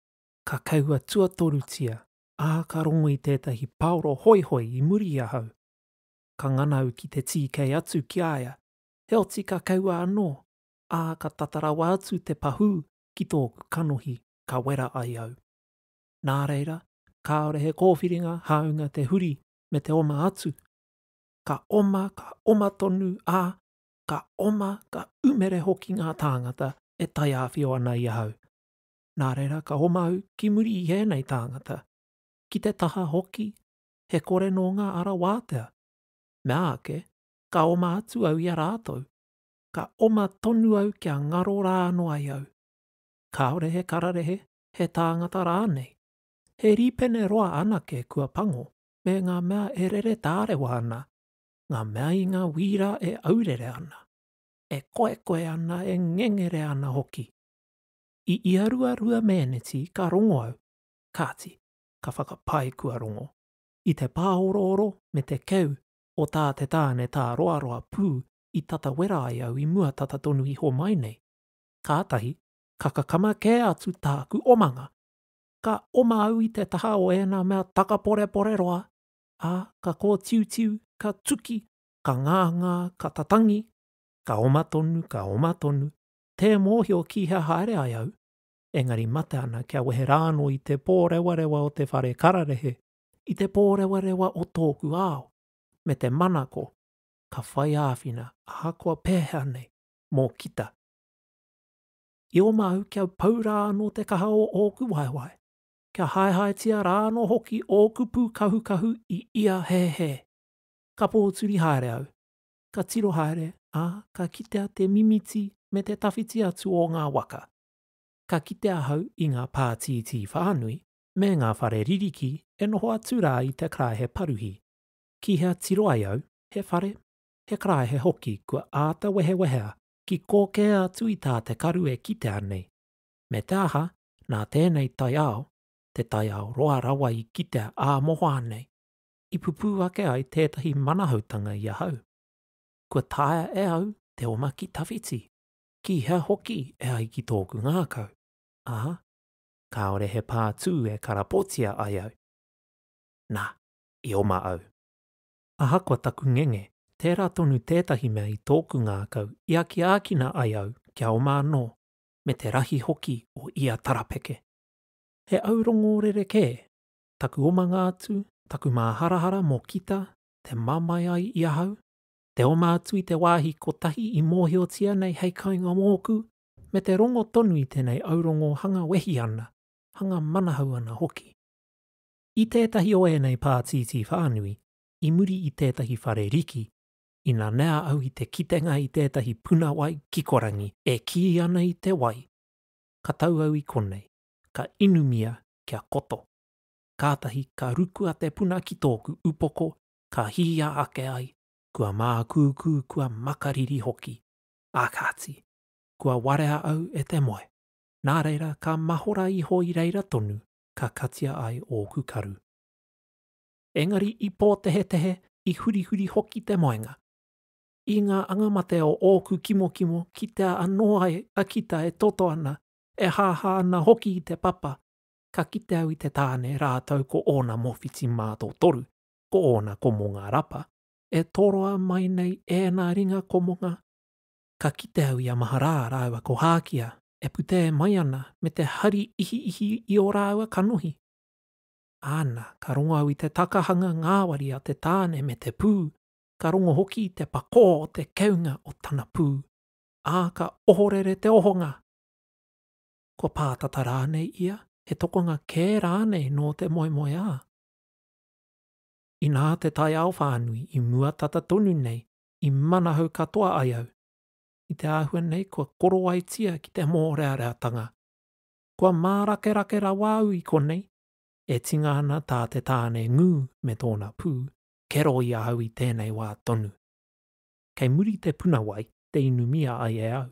Ka keua tuatorutia, ā, ka rongo i tētahi paoro hoihoi i muri i ahau. Ka ngana au ki te tīkei atu ki a ia, heoti ka keua anō, ā, ka tata rawa atu te pahū ki tōku kanohi ka wera ai au. Nā reira, kāore he kōwhiringa hāunga te huri me te oma atu. Ka oma, ka oma tonu, ā, ka oma, ka umere hoki ngā tāngata e taiāwhio ana i ahau. Nā reira, ka oma au ki muri i ēnei tāngata, ki te taha hoki, he kore nō ngā ara wātea. Mea ake, ka oma atu au i a rātou. Ka oma tonu au kia ngaro rā anō ai au. Kāore he kararehe, he tāngata rānei. He rīpene roa anake kua pango, me ngā mea e rere tārewa ana, ngā mea i ngā wīra e aurere ana, e koekoe ana, e ngengere ana hoki. I ia ruarua mēneti ka rongo au, kāti, ka whakapae kua rongo, i te pāorooro me te keu o tā te tāne tāroaroa pū i tata wera ai au i mua tata tonu iho mai nei. Kātahi, ka kakama kē atu tāku omanga. Ka oma au i te taha o ēnā mea takaporepore roa, ā, ka kōtiutiu, ka tuki, ka ngāngā, ka tatangi, ka oma tonu, ka oma tonu, tē mōhio ki hea haere ai au, engari mate ana kia wehe rānō i te pōrewarewa o te whare kararehe, i te pōrewarewa o tōku ao, me te manako, ka whai āwhina ahakoa pēhea nei, mō Kita. I oma au kia pau rā anō te kaha o ōku waewae, kia haehaetia rā anō hoki ōku pūkahukahu i ia hēhē. Ka pōturi haere au, ka tiro haere, ā, ka kitea te mimiti me te tawhiti atu o ngā waka. Ka kite ahau i ngā pātītī whānui me ngā whare ririki e noho atu rā i te karaehe paruhi. Ki hea tiro ai au, he whare, he karaehe hoki kua āta wehewehea ki kō kē atu i tā te karu e kitea nei. Me te aha, nā tēnei taiao, te taiao roa rawa i kitea ā mohoa nei, i pupū ake ai tētahi manahautanga i ahau. Kua taea e au te oma ki tawhiti, ki hea hoki e ai ki tōku ngākau, ā, kāore he pātū e karapotia ai au. Nā, i oma au. Ahakoa taku ngenge, tērā tonu tētahi mea i tōku ngākau i akiākina ai au kia oma anō, me te rahi hoki o ia tarapeke. He aurongo rerekē, taku omanga atu, taku māharahara mō Kita, te mamae ai i ahau, te oma atu i te wāhi kotahi i mōhiotia nei hei kainga mōku, me te rongo tonu i tēnei aurongo hanga wehi ana, hanga manahau ana hoki. I tētahi o ēnei pātītī whānui, i muri i tētahi whare riki, i nanea au i te kitenga i tētahi puna wai kikorangi e kī ana i te wai. Ka tau au i konei, ka inumia kia koto. Kātahi ka rukua te puna ki tōku upoko, ka hīia ake ai, kua mākūkū, kua makariri hoki. Ā kāti, kua warea au e te moe. Nā reira ka mahora iho i reira tonu, ka katia ai ōku karu. Engari i pōtehetehe, i hurihuri hoki te moenga. I ngā angamate o ōku kimokimo kitea anō ai a Kita e toto ana, e hāhā ana hoki i te papa, ka kite au i te tāne rātou ko ōna mōwhiti mātotoru, ko ōna komonga rapa, e toroa mai nei ēnā ringa komonga. Ka kite au i a Maharā rāua ko Hākia e putē mai ana me te hari ihiihi i ō rāua kanohi. Āna, ka rongo au i te takahanga ngāwari a te tāne me te pū, ka rongo hoki i te pakō o te keunga o tana pū, ā, ka ohorere te ohonga! Kua pātata rānei ia, he tokonga kē rānei nō te moemoeā? Inā te taiao whānui i mua tata tonu nei i manahau katoa ai au, i te āhua nei kua korowaitia ki te mōreareatanga. Kua mārakerake rawa au i konei, e tinga ana tā te tāne ngū me tōna pū, kero i ahau i tēnei wā tonu. Kei muri te puna wai te inumia ai e au,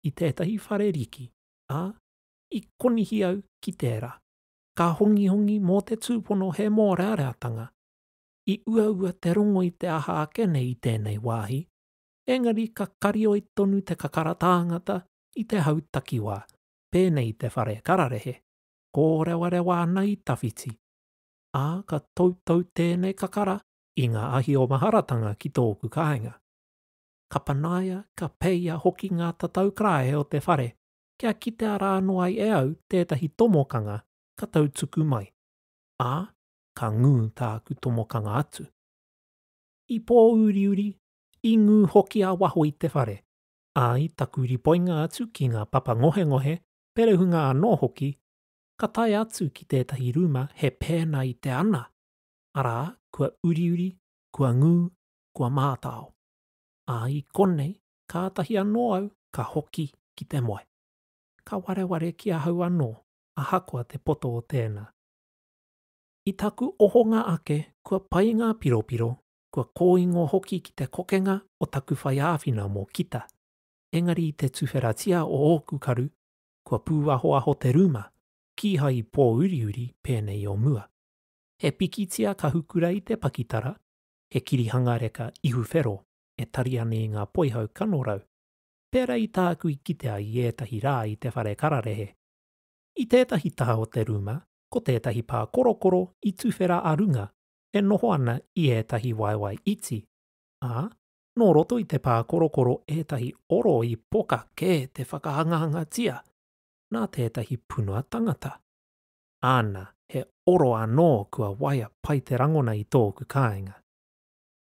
i tētahi whare riki, ā, i konihi au ki tērā. Ka hongihongi mō te tūpono he mōreareatanga. I uaua te rongo i te aha ake nei i tēnei wāhi. Engari ka karioi tonu te kakara tāngata i te hau takiwā, pēnei i te whare kararehe, kōrewarewa ana i tawhiti. Ā, ka toutou tēnei kakara i ngā ahi o maharatanga ki tōku kāinga. Ka panaia, ka peia hoki ngā tatau karaehe o te whare, kia kitea rā noa ai e au tētahi tomokanga ka tautuku mai. Ā, ka ngū tāku tomokanga atu. I pōuriuri, i ngū hoki a waho i te whare, ā, i taku ripoinga atu ki ngā papa ngohengohe, perehunga anō hoki, ka tae atu ki tētahi rūma he pēnā i te ana, arā, kua uriuri, kua ngū, kua mātao. Ā, i konei, kātahi anō au ka hoki ki te moe. Ka wareware ki ahau anō, ahakoa te poto o tēnā. I taku ohonga ake kua pai ngā piropiro, kua kōingo hoki ki te kokenga o taku whai āwhina mō Kita. Engari i te tuwheratia o ōku karu, kua pūahoaho te rūma, kīhai i pōuriuri pēnei o mua. He pikitia kahukura i te pakitara, he kirihanga reka ihu whero e tari ana i ngā poihau kanorau, pērā i tāku i kite ai i ētahi rā i te whare kararehe. I tētahi taha o te rūma, ko tētahi pākorokoro i tuwhera a runga e noho ana i ētahi waewae iti, ā, nō roto i te pākorokoro ētahi oro i poka kē te whakahangahangatia nā tētahi punua tangata. Āna, he oro anō kua waia pai te rangona i tōku kāinga.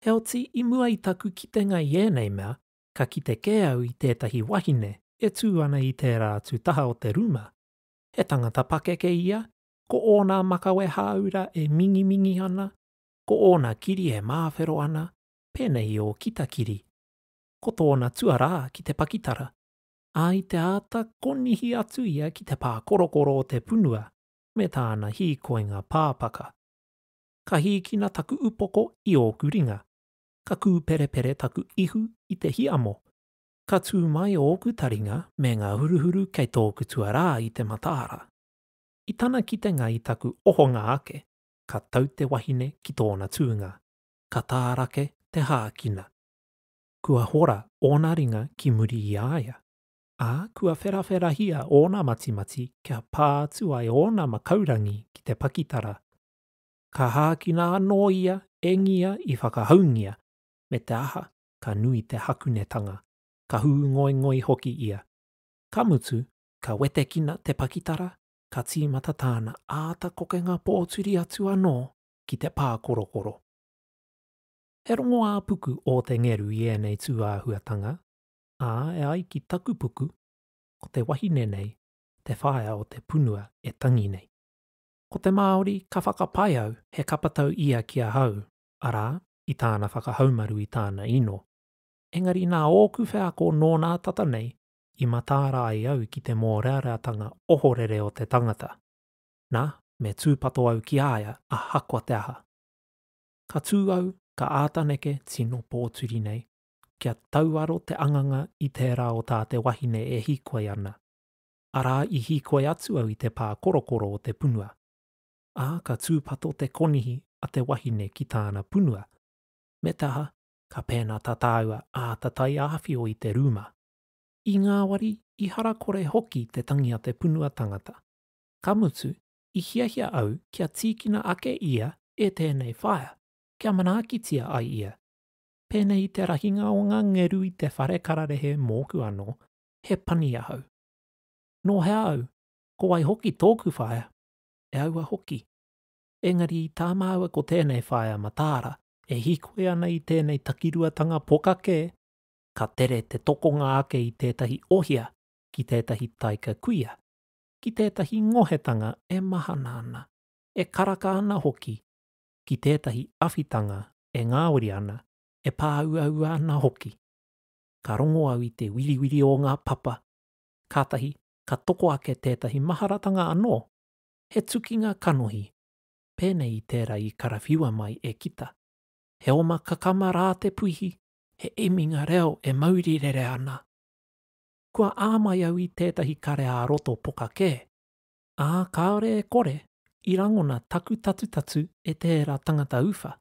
Heoti, i mua i taku kitenga i ēnei mea, ka kite kē au i tētahi wahine e tū ana i tērā atu taha o te rūma. He tangata pakeke ia, ko ōna makawe hāura e mingimingi ana, ko ōna kiri e māwhero ana, pēnei i ō Kita kiri. Ko tōna tuarā ki te pakitara, ā, i te āta konihi atu ia ki te pākorokoro o te punua me tāna hīkoinga pāpaka. Ka hīkina taku upoko i ōku ringa. Ka kūperepere taku ihu i te hiamo. Ka tū mai ōku taringa me ngā huruhuru kei tōku tuarā i te mataara. I tana kitenga i taku ohonga ake, ka tau te wahine ki tōna tūnga. Ka tārake te hākina. Kua hora ōna ringa ki muri i a ia, ā, kua wherawherahia ōna matimati kia pā atu ai ōna makaurangi ki te pakitara. Ka hākina anō ia e Ngia i whakahaungia, me te aha, ka nui te hakunetanga, ka hūngoingoi hoki ia. Ka mutu, ka wetekina te pakitara, ka tīmata tāna āta kokenga pōturi atu anō ki te pākorokoro. He rongoā puku ō te ngeru i ēnei tūāhuatanga, ā, e ai ki taku puku, ko te wahine nei te whaea o te punua e tangi nei. Ko te Māori ka whakapae au he kapatau ia ki ahau, arā, i tāna whakahaumaru i tāna ino. Engari nā ōku wheako nō nā tata nei i mataara ai au ki te mōreareatanga ohorere o te tangata. Nā, me tūpato au ki a ia ahakoa te aha. Ka tū au, ka āta neke tino pōturi nei, kia tauaro te anganga i tērā o tā te wahine e hīkoi ana. Arā i hīkoi atu au i te pā korokoro o te punua. Ā, ka tūpato te konihi a te wahine ki tāna punua. Me te aha, ka pēnā tā tāua āta taiāwhio i te rūma. I ngāwari, i harakore hoki te tangi a te punua tangata. Ka mutu, i hiahia au kia tīkina ake ia e tēnei whaea, kia manaakitia ai ia. Pēnei i te rahinga o ngā ngeru i te whare kararehe mōku anō, he pani ahau. Nō hea au? Ko wai hoki tōku whaea? E aua hoki. Engari i tā māua ko tēnei whaea mataara e hīkoi ana i tēnei takiruatanga poka kē, ka tere te tokonga ake i tētahi ohia ki tētahi taika kuia, ki tētahi ngohetanga e mahana ana, e karaka ana hoki, ki tētahi awhitanga e ngāwari ana, e pāuaua ana hoki. Ka rongo au i te wiriwiri o ngā papa, kātahi ka toko ake tētahi maharatanga anō, he tukinga kanohi, pēnei i tērā i karawhiua mai e Kita. He oma kakama rā te puihi, he eminga reo e mauri rere ana. Kua āmai au i tētahi kare ā-roto poka kē, ā, kāore e kore, i rangona taku tatutatu e tērā tangata uwha.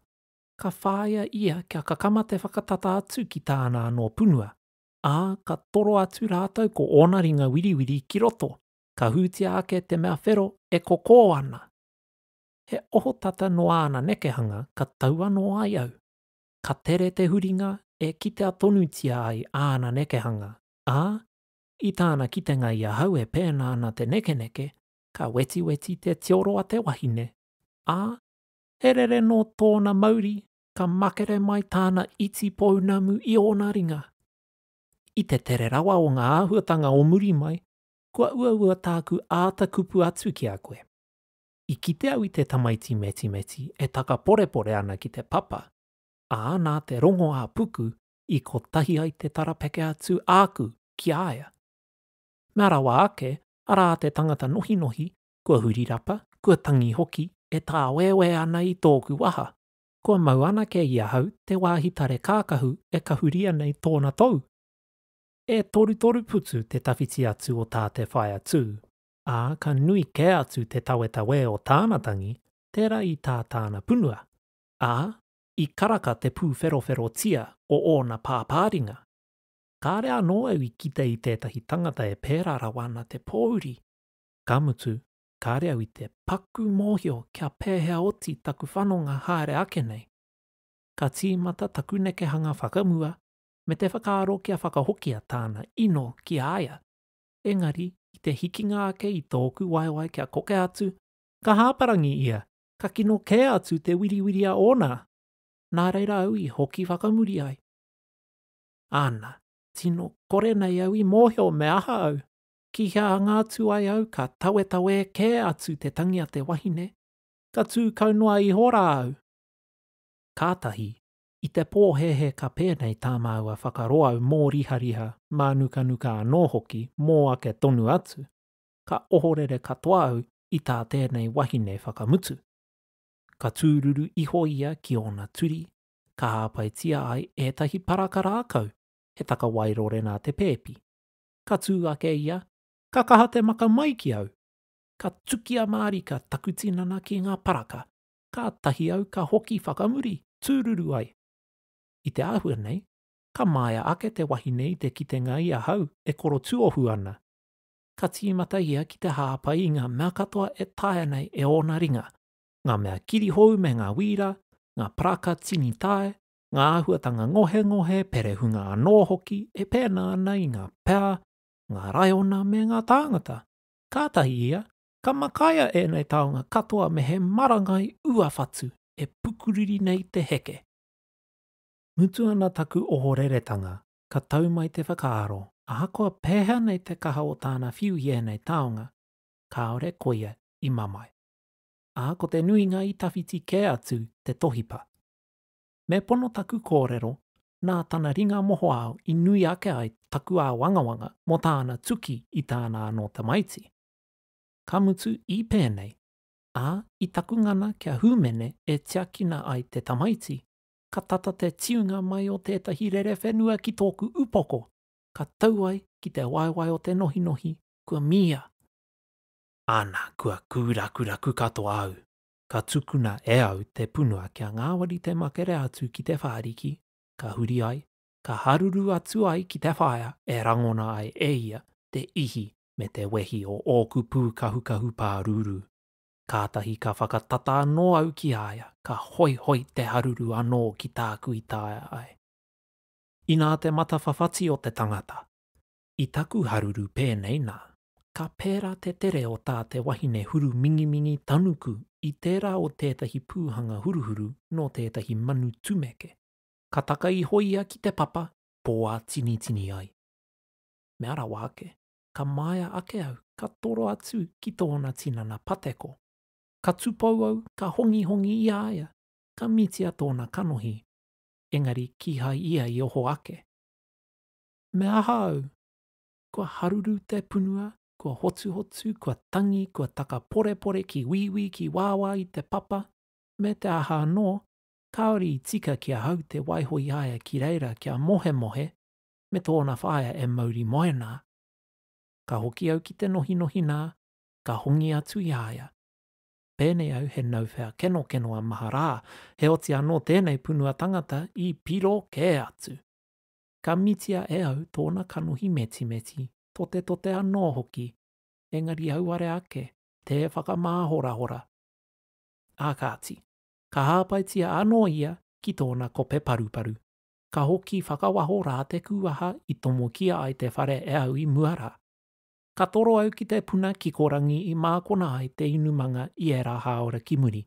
Ka whāia ia kia kakama te whakatata atu ki tāna anō punua, ā, ka toro atu rātou ko ōna ringa wiriwiri ki roto, ka hūtia ake te mea whero e kokō ana. He ohotata nō āna nekehanga ka tau anō ai au. Ka tere te huringa e kitea tonutia ai āna nekehanga, ā, i tāna kitenga i ahau e pēnā ana te nekeneke, ka wetiweti te tioro a te wahine, ā, he rere nō tōna mauri ka makere mai tāna iti pounamu i ōna ringa. I te tere rawa o ngā āhuatanga o muri mai, kua uaua tāku āta kupu atu ki a koe. I kite au i te tamaiti metimeti e takaporepore ana ki te papa, ā, nā te rongo ā-puku i kotahi ai te tarapeke atu āku ki a ia. Mea rawa ake, arā te tangata nohinohi, kua huri rapa, kua tangi hoki, e tāwēwē ana i tōku waha. Kua mau anake i ahau te wāhi tare kākahu e kahuria nei tōna tou. E torutoru putu te tawhiti atu o tā te whaea tū, ā, ka nui kē atu te tawetawē o tāna tangi, tērā i tā tāna punua, ā, i karaka te pūwherowherotia o ōna pāpāringa. Kāre anō au i kite i tētahi tangata e pērā rawa ana te pōuri. Ka mutu, kāre au i te paku mōhio kia pēhea oti taku whanonga haere ake nei. Ka tīmata taku nekehanga whakamua me te whakaaro kia whakahokia tāna ino ki a ia. Engari, i te hikinga ake i tōku waewae kia koke atu, ka hāparangi ia, ka kino kē atu te wiriwiri a ōna. Nā reira au i hoki whakamuri ai. Āna, tino kore nei au i mōhio me aha au. Ki hea anga atu ai au ka tawetawē kē atu te tangi a te wahine, ka tū kau noa iho rā au. Kātahi, i te pōhēhē ka pēnei tā māua whakaroau mōrihariha, mānukanuka anō hoki mō ake tonu atu, ka ohorere katoa au i tā tēnei wahine whakamutu. Ka tūruru iho ia ki ōna turi, ka hāpaitia ai ētahi paraka rākau, he takawairore nā te pēpi. Ka tū ake ia, ka kaha te maka mai ki au. Ka tukia mārika taku tinana ki ngā paraka, kātahi au ka hoki whakamuri, tūruru ai. I te āhua nei, ka māia ake te wahine i te kitenga i ahau e korotuohu ana. Ka tīmata ia ki te hāpai i ngā mea katoa e taea nei e ōna ringa, ngā mea kirihou me ngā wīra, ngā paraka tini tae, ngā āhuatanga ngohengohe, perehunga anō hoki e pēnā ana i ngā pea, ngā raiona me ngā tāngata. Kātahi ia, ka makaia ēnei taonga katoa me he marangai ua whatu e pukuriri nei te heke. Mutu ana taku ohoreretanga, ka tau mai te whakaaro, ahakoa pēhea nei te kaha o tāna whiu i ēnei taonga, kāore koia i mamae. Ā, ko te nuinga i tawhiti kē atu te tohipa. Me pono taku kōrero, nā tana ringa mohoao i nui ake ai taku āwangawanga mō tāna tuki i tāna anō tamaiti. Ka mutu i pēnei, ā, i taku ngana kia hūmene e tiakina ai te tamaiti, ka tata te tiunga mai o tētahi rerewhenua ki tōku upoko, ka tau ai ki te waewae o te nohinohi, kua mīia. Ana, kua kūrakuraku katoa au. Ka tukuna e au te punua kia ngāwari te makere atu ki te whāriki, ka huri ai, ka haruru atu ai ki te whaea e rangona ai e ia te ihi me te wehi o ōku pūkahukahu pārūrū. Kātahi ka whakatata anō au ki a ia, ka hoihoi te haruru anō ki tāku i taea ai. Inā te matawhawhati o te tangata! I taku haruru pēnei nā, ka pērā te tere o tā te wahine huru mingimingi tanuku i tērā o tētahi pūhanga huruhuru nō tētahi manu tumeke. Ka taka iho ia ki te papa, pōātinitini ai. Mea rawa ake, ka māia ake au, ka toro atu ki tōna tinana pateko. Ka tupou au, ka hongihongi i a ia, ka mitia tōna kanohi, engari kīhai ia i oho ake. Me aha au? Kua haruru te punua, kua hotuhotu, kua tangi, kua takaporepore ki wīwī, ki wāwā i te papa, me te aha anō, kāore i tika ki ahau te waiho i a ia ki reira kia mohemohe, me tōna whaea e mauri moe nā. Ka hoki au ki te nohinohi nā, ka hongi atu i a ia. Pēnei au he nauwhea kenokeno a maha rā, heoti anō tēnei punua tangata i piro kē atu. Ka mitia e au tōna kanohi metimeti, totetote anō hoki, engari auare ake, tē whakamāhorahora. Ā kāti, ka hāpaitia anō ia ki tōna kope paruparu. Ka hoki whakawaho rā te kūaha i tomokia ai te whare e au i mua rā. Ka toro au ki te puna kikorangi i mākona ai te inumanga i ērā hāora ki muri.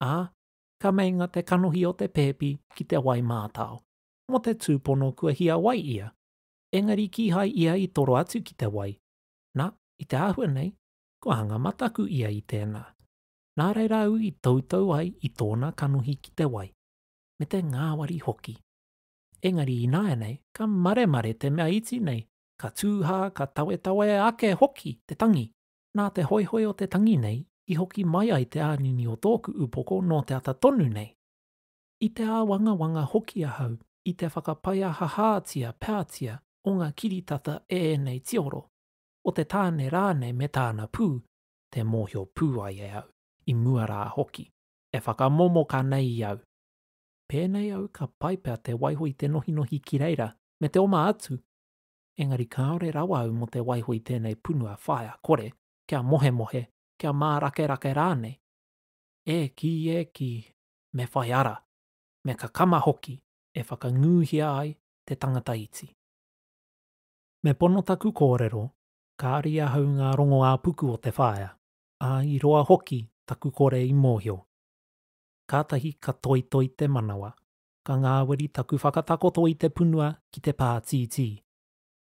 Ā, ka meinga te kanohi o te pēpi ki te wai mātao, mō te tūpono kua hiawai ia. Engari kīhai ia i toro atu ki te wai. Nā, i te āhua nei, kua hanga mataku ia i tēnā. Nā reira au i toutou ai i tōna kanohi ki te wai, me te ngāwari hoki. Engari ināianei, ka maremare te mea iti nei, ka tūhā, ka tawetawe ake hoki te tangi. Nā te hoihoi o te tangi nei i hoki mai ai te ānini o tōku upoko nō te ata tonu nei. I te āwangawanga hoki ahau i te whakapaiahahātia peatia o ngā kiritata e ēnei tioro, o te tāne rānei me tāna pū, tē mōhio pū ai e au, i mua rā hoki, e whakamomoka nei i au. Pēnei au ka pai pea te waiho i te nohinohi ki reira, me te oma atu, engari kāore rawa au mō te waiho i tēnei punua whaea kore, kia mohemohe, kia mārakerake rānei. E kī, e kī, me whai ara, me kakama hoki e whakangūhia ai te tangata iti. Me pono taku kōrero, kāore i ahau ngā rongo ā-puku o te whaea, ā, i roa hoki taku kore i mōhio. Kātahi ka toitoi te manawa, ka ngāwari taku whakatakoto i te punua ki te pātītī.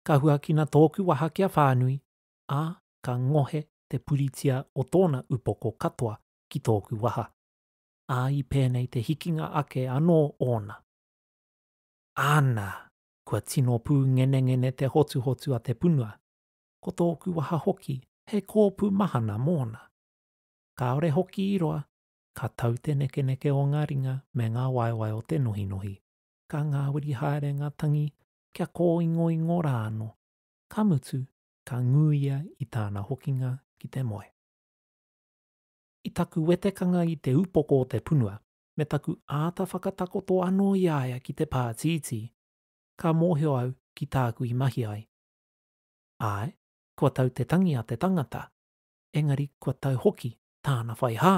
Ka huakina tōku waha kia whānui, ā, ka ngohe te puritia o tōna upoko katoa ki tōku waha. Ā, i pēnei te hikinga ake anō ōna. Āna! Kua tino pūngenengene te hotuhotu a te punua. Ko tōku waha hoki, he kōpū mahana mōna. Kāore hoki i roa, ka tau te nekeneke o ngā ringa me ngā waewae o te nohinohi, ka ngāwari haere ngā tangi kia kōingoingo rā anō, ka mutu, ka ngū ia i tāna hokinga ki te moe. I taku wetekanga i te upoko o te punua, me taku āta whakatakoto anō i a ia ki te pātītī, ka mōhio au ki tāku i mahi ai. Āe, kua tau te tangi a te tangata, engari kua tau hoki tāna whai hā.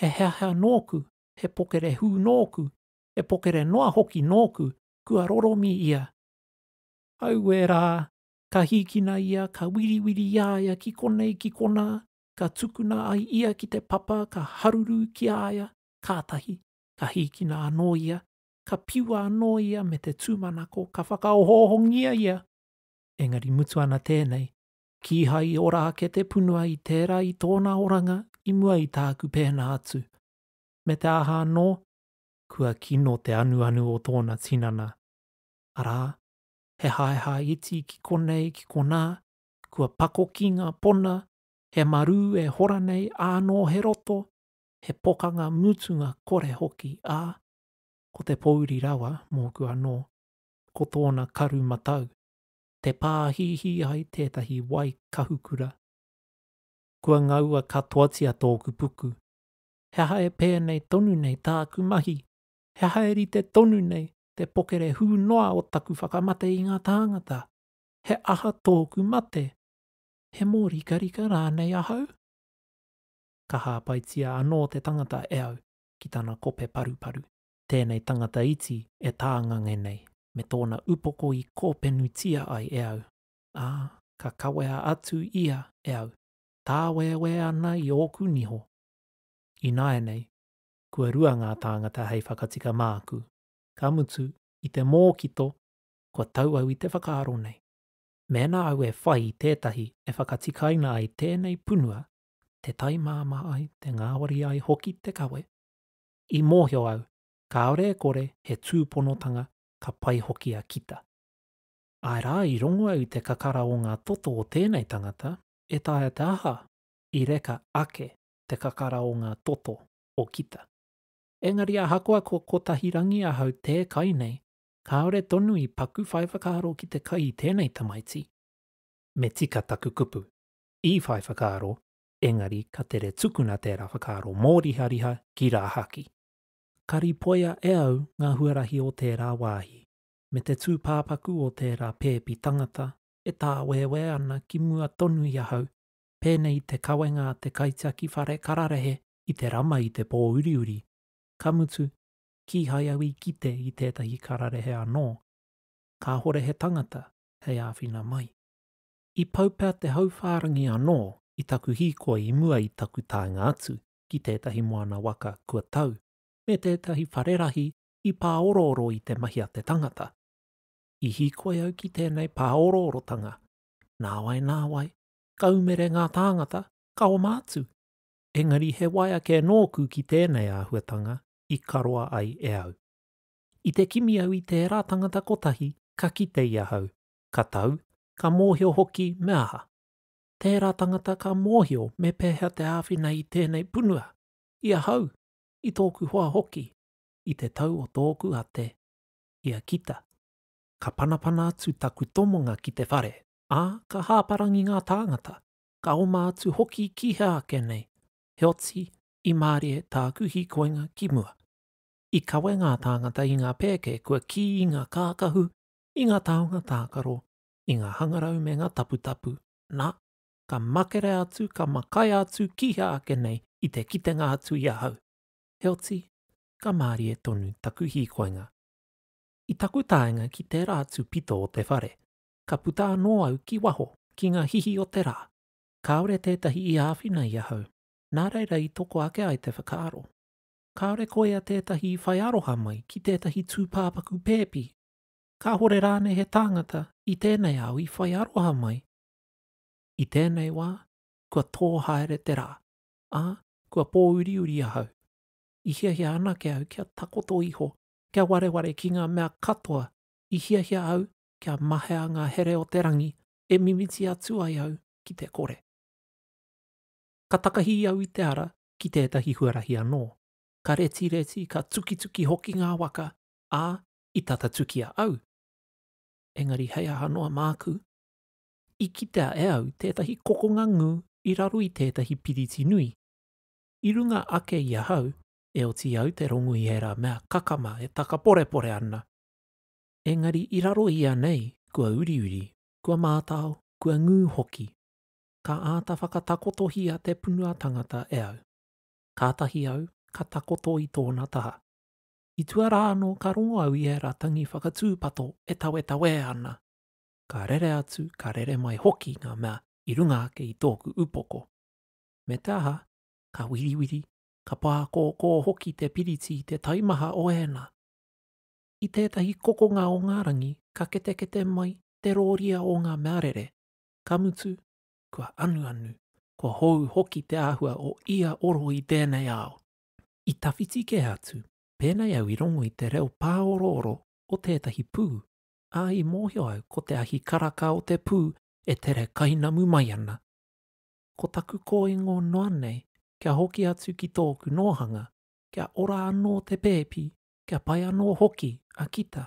He heahea nōku, he pokerehū nōku, he pokere noa hoki nōku, kua roromi ia. Auē rā, ka hīkina ia, ka wiriwiri i a ia ki konei, ki konā, ka tukuna ai ia ki te papa, ka haruru ki a ia, kātahi, ka hīkina anō ia, ka piua anō ia me te tūmanako ka whakaohoohongia ia. Engari mutu ana tēnei, kīhai i ora ake te punua i tērā i tōna oranga i mua i tāku pēnā atu. Me te aha anō, kua kino te anuanu o tōna tinana. Arā, he haehae iti ki konei, ki konā, kua pakoki ngā pona, he marū e hora nei ānō he roto, he pokanga mutunga kore hoki, ā, ko te pōuri rawa mōku anō, ko tōna karu matau, te pāhīhī ai tētahi wai kahukura. Kua ngaua katoatia tōku puku. He aha e pēnei tonu nei tāku mahi? He aha e rite tonu nei te pokerehū noa o taku whakamate i ngā tāngata? He aha tōku mate? He mōrikarika rānei ahau? Ka hāpaitia anō te tangata e au ki tana kope paruparu. Tēnei tangata iti e tāngange nei, me tōna upoko i kōpenutia ai e au, ā, ka kawea atu ia e au, tāwēwē ana i ōku niho. Ināianei, kua rua ngā tāngata hei whakatika māku, ka mutu, i te mōkito, kua tau au i te whakaaro nei. Mēnā au e whai i tētahi e whakatikaina ai tēnei punua, te tae māmā ai, te ngāwari ai hoki te kawe, i mōhio au, kāore e kore he tūponotanga ka pai hoki a Kita. Āe rā, i rongo au i te kakara o ngā toto o tēnei tangata, e taea te aha, i reka ake te kakara o ngā toto o Kita. Engari ahakoa ko kotahi rangi ahau tē kai nei, kāore tonu i paku whai whakaaro ki te kai i tēnei tamaiti. Me tika taku kupu. I whai whakaaro, Engari ka tere tukuna tērā whakaaro mōrihariha ki rāhaki. Ka ripoia e au ngā huarahi o tērā wāhi, me te tūpāpaku o tērā pēpi tangata e tāwēwē ana ki mua tonu i ahau, pēnei i te kawenga a te kaitiaki whare kararehe i te rama i te pō uriuri, ka mutu, kīhai au i kite i tētahi kararehe anō. Kāhore he tangata hei āwhina mai. I pau pea te hauwhārangi anō i taku hīkoi i mua i taku taenga atu ki tētahi moana waka kua tau, me tētahi whare rahi i pāorooro i te mahi a te tangata. I hīkoi au ki tēnei pāoroorotanga, nāwai nāwai, ka umere ngā tāngata, ka oma atu. Engari he waea kē nōku ki tēnei āhuatanga i karoa ai e au. I te kimi au i tērā tangata kotahi ka kite i ahau, ka tau, ka mōhio hoki me aha. Tērā tangata ka mōhio me pēhea te āwhina i tēnei punua, i ahau, i tōku hoa hoki, i te tau o tōku ate, i a Kita. Ka panapana atu taku tomonga ki te whare, ā, ka hāparangi ngā tāngata, ka oma atu hoki ki hea ake nei, heoti, i mārie tāku hīkoinga ki mua. I kawe ngā tāngata i ngā pēke kua kī i ngā kākahu, i ngā taonga tākaro, i ngā hangarau me ngā taputapu, nā, ka makere atu, ka makaia atu ki hea ake nei i te kitenga atu i ahau. Heoti, ka mārie tonu taku hīkoinga. I taku taenga ki tērā atu pito o te whare, ka puta anō au ki waho, ki ngā hihi o te rā. Kāore tētahi i āwhina i ahau, nā reira i toko ake ai te whakaaro. Kāore koia tētahi i whai aroha mai ki tētahi tūpāpaku pēpi Kāhore rānei he tāngata i tēnei ao i whai aroha mai? I tēnei wā, kua tō haere te rā, ā, kua pōuriuri ahau. I hiahia anake au kia takoto iho, kia wareware ki ngā mea katoa, i hiahia au kia mahea ngā here o te rangi e mimiti atu ai au ki te kore. Ka takahi au i te ara ki tētahi huarahi anō. Ka retireti, ka tukituki hoki ngā waka, ā, i tata tukia au. Engari hei aha noa māku? I kitea e au tētahi kokonga ngū i raro i tētahi piriti nui. I runga ake i ahau, e oti au te rongo i ērā mea kakama e takaporepore ana. Engari i raro i a nei, kua uriuri, kua mātao, kua ngū hoki. Ka āta whakatakotohia te punua tangata e au. Kātahi au ka takoto i tōna taha. I tua rā anō ka rongo au i ērā tangi whakatūpato e tawetawē ana. Ka rere atu, ka rere mai hoki ngā mea i runga ake i tōku upoko. Me te aha, ka wiriwiri, ka pākōkō hoki te piriti i te taimaha o ēnā. I tētahi kokonga o ngā rangi ka ketekete mai te rōria o ngā mea rere, ka mutu, kua anuanu, kua hou hoki te āhua o ia oro i tēnei ao. I tawhiti kē atu, pēnei au i rongo i te reo pāorooro o tētahi pū, ā, i mōhio au ko te ahi karaka o te pū e tere kainamu mai ana. Ko taku kōingo noa nei kia hoki atu ki tōku nōhanga, kia ora anō te pēpi, kia pai anō hoki a Kita.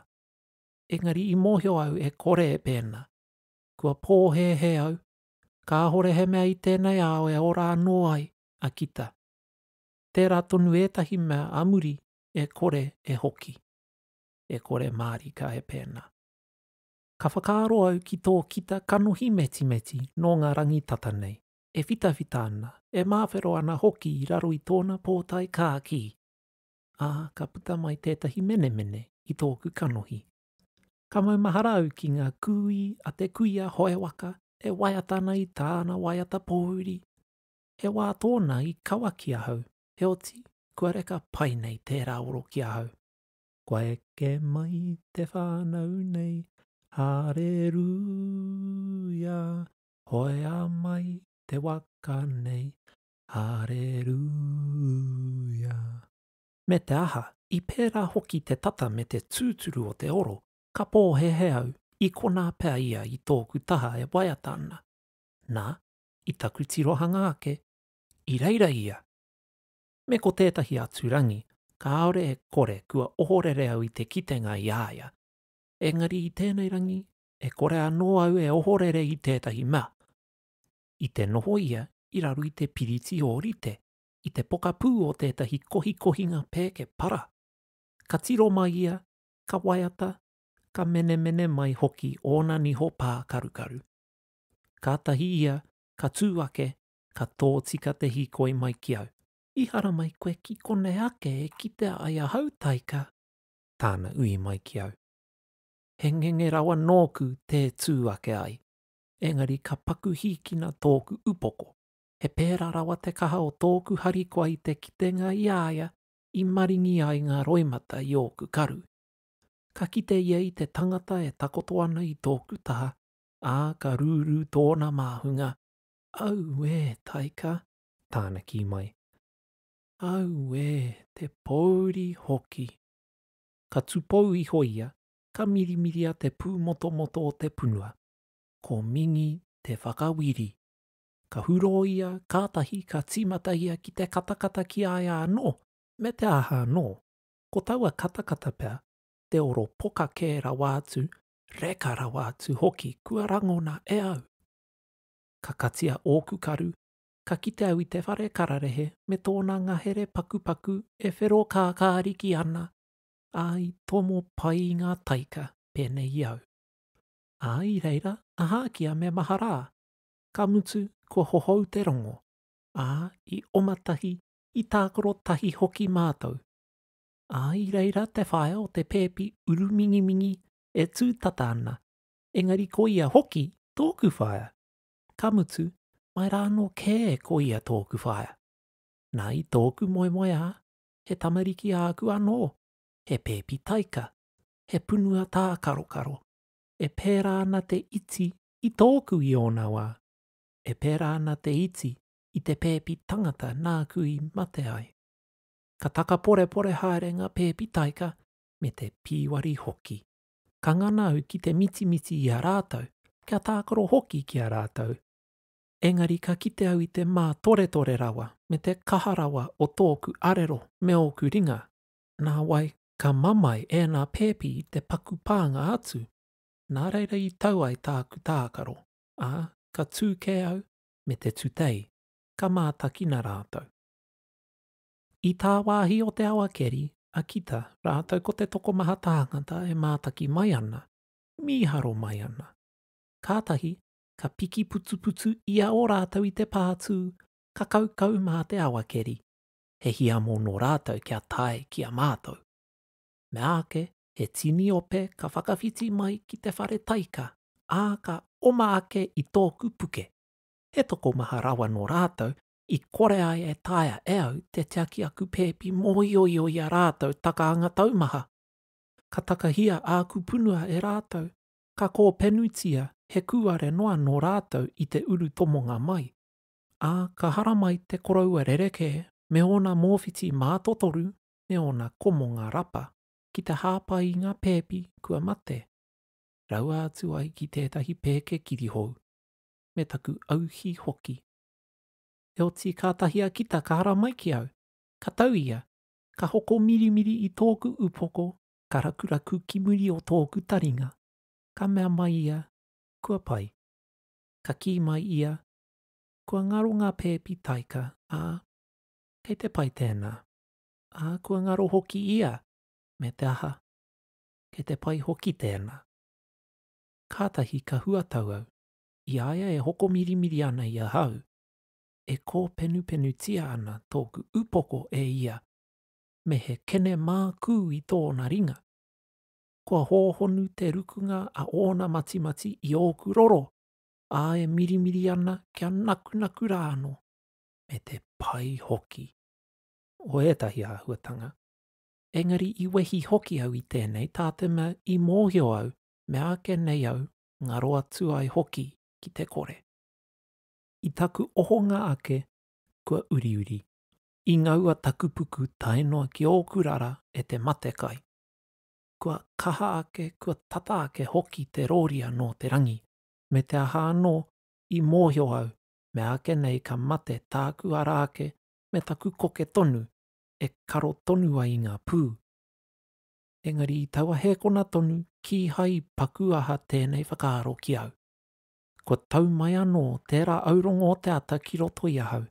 Engari i mōhio au e kore e pēnā. Kua pōhēhē au, kāhore he mea i tēnei ao e ora anō ai a Kita. Tērā tonu ētahi mea a muri e kore e hoki. E kore mārika e pēnā. Ka whakaaro au ki tō Kita kanohi metimeti nō ngā rangi tata nei, e whitawhita ana, e māwhero ana hoki i raro i tōna pōtae kākī. Ā, ka puta mai tētahi menemene i tōku kanohi. Ka maumahara au ki ngā kūī a te kuia hoe waka e waiata ana i tāna waiata pōuri. He wā tōna i kawa ki ahau, heoti, kua reka pai nei tērā oro ki ahau. Kua eke mai te whānau nei, hareruia, hoea mai te waka nei, hareruia. Me te aha, i pērā hoki te tata me te tūturu o te oro, ka pōhēhē au i konā pea ia i tōku taha e waiata ana. Nā, i taku tirohanga ake, i reira ia. Me ko tētahi atu rangi, kāore e kore kua ohorere au i te kitenga i a ia. Engari i tēnei rangi, e kore anō au e ohorere i tētahi mea. I te noho ia i raro i te piriti ōrite, i te pokapū o tētahi kohikohinga pēke para. Ka tiro mai ia, ka waiata, ka menemene mai hoki ōna niho pākarukaru. Kātahi ia ka tū ake, ka tōtika te hīkoi mai ki au. I haramai koe ki konei ake e kitea ai ahau, Taika? tāna ui mai ki au. He ngenge rawa nōku tē tū ake ai, engari ka paku hīkina tōku upoko. He pērā rawa te kaha o tōku harikoa i te kitenga i a ia i maringi ai ngā roimata i ōku karu. Ka kite ia i te tangata e takoto ana i tōku taha, ā, ka rūrū tōna māhunga, Auē, Taika! tāna kī mai. Auē, te pōuri hoki! Ka tupou iho ia, ka mirimiria te pūmotomoto o te punua. Ko Mingi te whakawiri. Ka hurō ia, kātahi ka tīmata ia ki te katakata ki a ia anō, me te aha anō. Ko taua katakata pea, te oro poka kē rawa atu, reka rawa atu hoki kua rangona e au. Ka katia ōku karu, ka kite au i te whare kararehe me tōna ngahere pakupaku e whero kākāriki ana, ā, i tomo pai i ngā taika pēnei i au. Ā, i reira, ahākia me maha rā. Ka mutu, kua hohou te rongo, ā, i oma tahi, i tākaro tahi hoki mātou. Ā, i reira te whaea o te pēpi urumingimingi e tū tata ana, engari ko ia hoki tōku whaea. Ka mutu, mai rā anō kē ko ia tōku whaea. Nā i tōku moemoeā, he tamariki āku anō, he pēpi taika, he punua tākarokaro, e pērā ana te iti i tōku i ōna wā, e pērā ana te iti i te pēpi tangata nāku i mate ai. Ka takaporepore haere ngā pēpi taika me te pīwari hoki. Ka ngana au ki te mitimiti i a rātou, kia tākaro hoki ki a rātou. Engari ka kite au i te mātoretore rawa me te kaha rawa o tōku arero me ōku ringa, nāwai ka mamae ēnā pēpi i te paku pānga atu, nā reira i tau ai tāku tākaro, ā, ka tū kē au me te tutei, ka mātakina rātou. I tāwāhi o te awakeri a Kita rātou ko te tokomaha tāngata e mātaki mai ana, mīharo mai ana. Kātahi, ka piki putuputu ia o rātou i te pātū, ka kaukau mā te awakeri. He hiamo nō rātou kia tae ki a mātou. Mea ake, he tini ope ka whakawhiti mai ki te whare taika, ā, ka oma ake i tōku puke. He tokomaha rawa nō rātou i kore ai e taea e au te tiaki aku pēpi mōioio i a rātou takaanga taumaha. Ka takahia āku punua e rātou, ka kōpenutia he kūare noa nō rātou i te urutomonga mai. Ā, ka haramai te koroua rerekē me ōna mōwhiti mātotoru me ōna komonga rapa ki te hāpai i ngā pēpi kua mate. Raua atu ai ki tētahi pēke kirihou, me taku auhi hoki. Heoti, kātahi a Kita ka haramai ki au. Ka tau ia, ka hoko mirimiri i tōku upoko, ka rakuraku ki muri o tōku taringa. Ka mea mai ia, Kua pai. Ka kī mai ia, Kua ngaro ngā pēpi taika, ā, kei te pai tēnā. Ā, kua ngaro hoki ia, me te aha, kei te pai hoki tēnā. Kātahi ka huatau au, i a ia e hoko mirimiri ana i ahau, e kōpenupenutia ana tōku upoko e ia, me he kene mākū i tōna ringa. Kua hōhonu te rukunga a ōna matimati i ōku roro, ā, e mirimiri ana kia nakunaku rā anō, me te pai hoki o ētahi āhuatanga. Engari i wehi hoki au i tēnei tā te mea i mōhio au mea ake nei au ngaro atu ai hoki ki te kore. I taku ohonga ake, kua uriuri. I ngaua taku puku tae noa ki ōku rara e te matekai. Kua kaha ake, kua tata ake hoki te rōria nō te rangi, me te aha anō, i mōhio au, mea ake nei ka mate tāku ara ake me taku koke tonu e karo tonu ai i ngā pū. Engari i taua hēkona tonu, kīhai i paku aha tēnei whakaaro ki au. Kua tau mai anō tērā aurongo o te ata ki roto i ahau,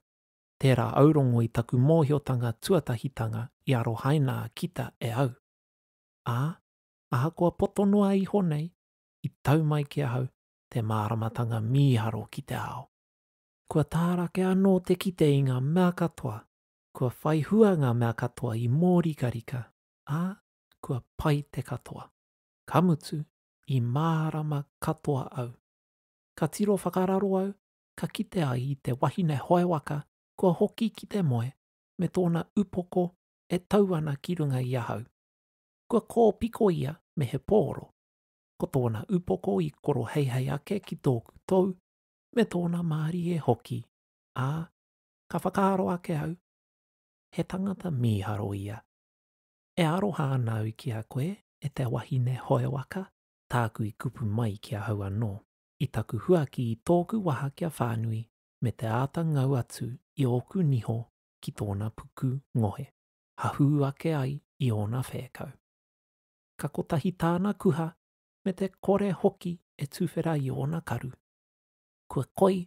tērā aurongo i taku mōhiotanga tuatahitanga i arohaina a Kita e au. Ā, ahakoa poto noa iho nei, i tau mai ki ahau te māramatanga mīharo ki te ao. Kua tārake anō te kite i ngā mea katoa, kua whai hua ngā mea katoa i mōrikarika, ā, kua pai te katoa. Ka mutu, i mārama katoa au. Ka tiro whakararo au, ka kite ai i te wahine hoe waka kua hoki ki te moe me tōna upoko e tau ana ki runga i ahau. Kua kōpiko ia me he pōro. Ko tōna upoko i koroheihei ake ki tōku tou, me tōna mārie hoki, ā, ka whakaaro ake au, he tangata mīharo ia. E aroha ana au ki a koe, e te wahine hoe waka, tāku i kupu mai ki ahau anō, i taku huaki i tōku waha kia whānui me te āta ngau atu i ōku niho ki tōna puku ngohe, hahū ake ai i ōna whēkau. Ka kotahi tāna kuha me te kore hoki e tuwhera i ōna karu. Kua koi,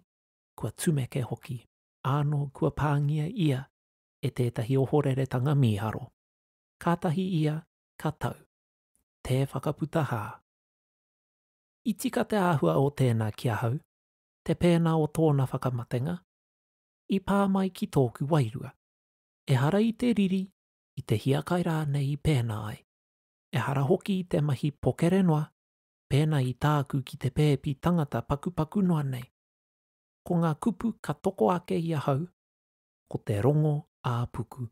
kua tumeke hoki, ānō kua pāngia ia e tētahi ohoreretanga mīharo. Kātahi ia ka tau. Tē whakaputa hā. I tika te āhua o tēnā ki ahau, te pēnā o tōna whakamatenga, i pā mai ki tōku wairua. Ehara i te riri, i te hiakai rānei i pēnā ai. Ehara hoki i te mahi pokere noa, pēnā i tāku ki te pēpi tangata pakupaku noa nei. Ko ngā kupu ka toko ake i ahau, ko te rongo ā-puku.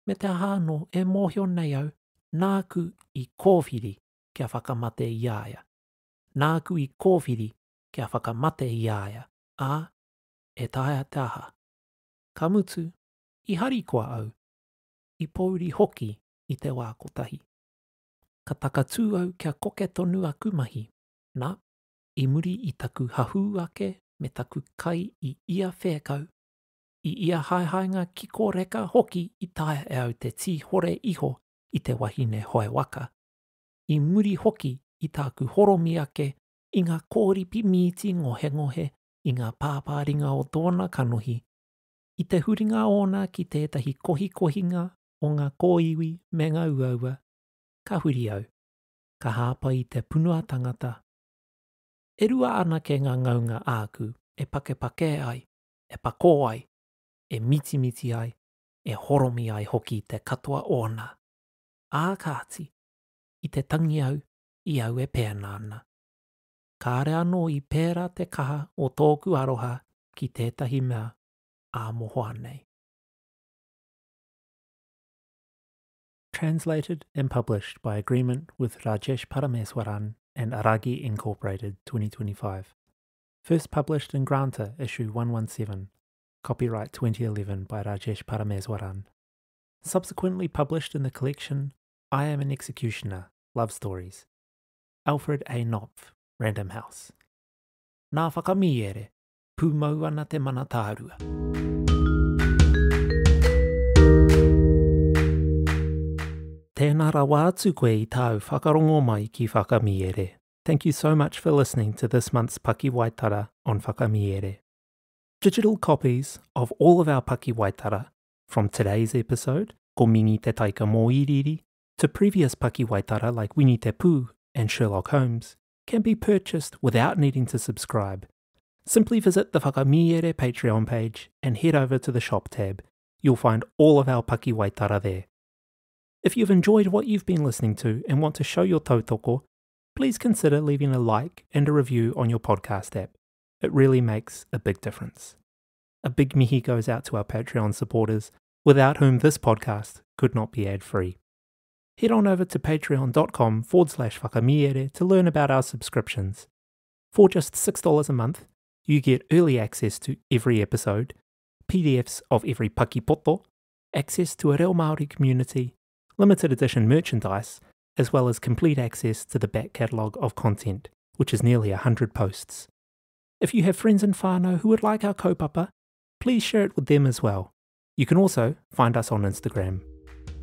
Me te aha anō e mōhio nei au, nāku i kōwhiri kia whakamate i a ia. Nāku i kōwhiri kia whakamate i a ia, ā, e taea te aha. Ka mutu, i harikoa au, i pōuri hoki i te wā kotahi. Ka takatū au kia koke tonu aku mahi, nā, i muri i taku hahū ake me taku kai i ia whēkau, i ia haehaenga kiko reka hoki i taea e au te tīhore iho i te wahine hoe waka, i muri hoki i tāku horomi ake i ngā kōripi mīti ngohengohe i ngā pāpāringa o tōna kanohi, i te huringa ōna ki tētahi kohikohinga o ngā kōiwi me ngā uaua, ka huri au, ka hāpai i te punua tangata. E rua anake ngā ngaunga āku e pakepakē ai, e pakō ai, e mitimiti ai, e horomi ai hoki te katoa ōna. Ā kāti, i te tangi au i au e pēnā ana. Kāre anō i pērā te kaha o tōku aroha ki tētahi mea ā mohoa nei. Translated and published by agreement with Rajesh Parameswaran and Aragi Incorporated 2025. First published in Granta, issue 117. Copyright 2011 by Rajesh Parameswaran. Subsequently published in the collection I Am an Executioner, Love Stories. Alfred A. Knopf, Random House. Nā whakamīere, pūmau ana te mana tārua. Tēnā rawa atu koe i tāu whakarongo mai ki Whakamīere. Thank you so much for listening to this month's Pakiwaitara on Whakamīere. Digital copies of all of our Pakiwaitara from today's episode, Ko Mingi Te Taika Mōiriiri, to previous Pakiwaitara like Winnie Te Pooh and Sherlock Holmes, can be purchased without needing to subscribe. Simply visit the Whakamīere Patreon page and head over to the shop tab. You'll find all of our Pakiwaitara there. If you've enjoyed what you've been listening to and want to show your tautoko, please consider leaving a like and a review on your podcast app. It really makes a big difference. A big mihi goes out to our Patreon supporters, without whom this podcast could not be ad free. Head on over to patreon.com forward slash whakamiere to learn about our subscriptions. For just $6 a month, you get early access to every episode, PDFs of every pakipoto, access to a Reo Māori community, limited edition merchandise, as well as complete access to the back catalogue of content, which is nearly 100 posts. If you have friends in whānau who would like our kaupapa, please share it with them as well. You can also find us on Instagram.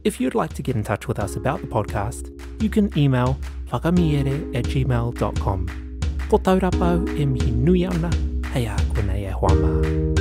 If you'd like to get in touch with us about the podcast, you can email whakamiere at gmail.com. Ko Taurapa au e mihi nui ana, hei a konei e hoa mā.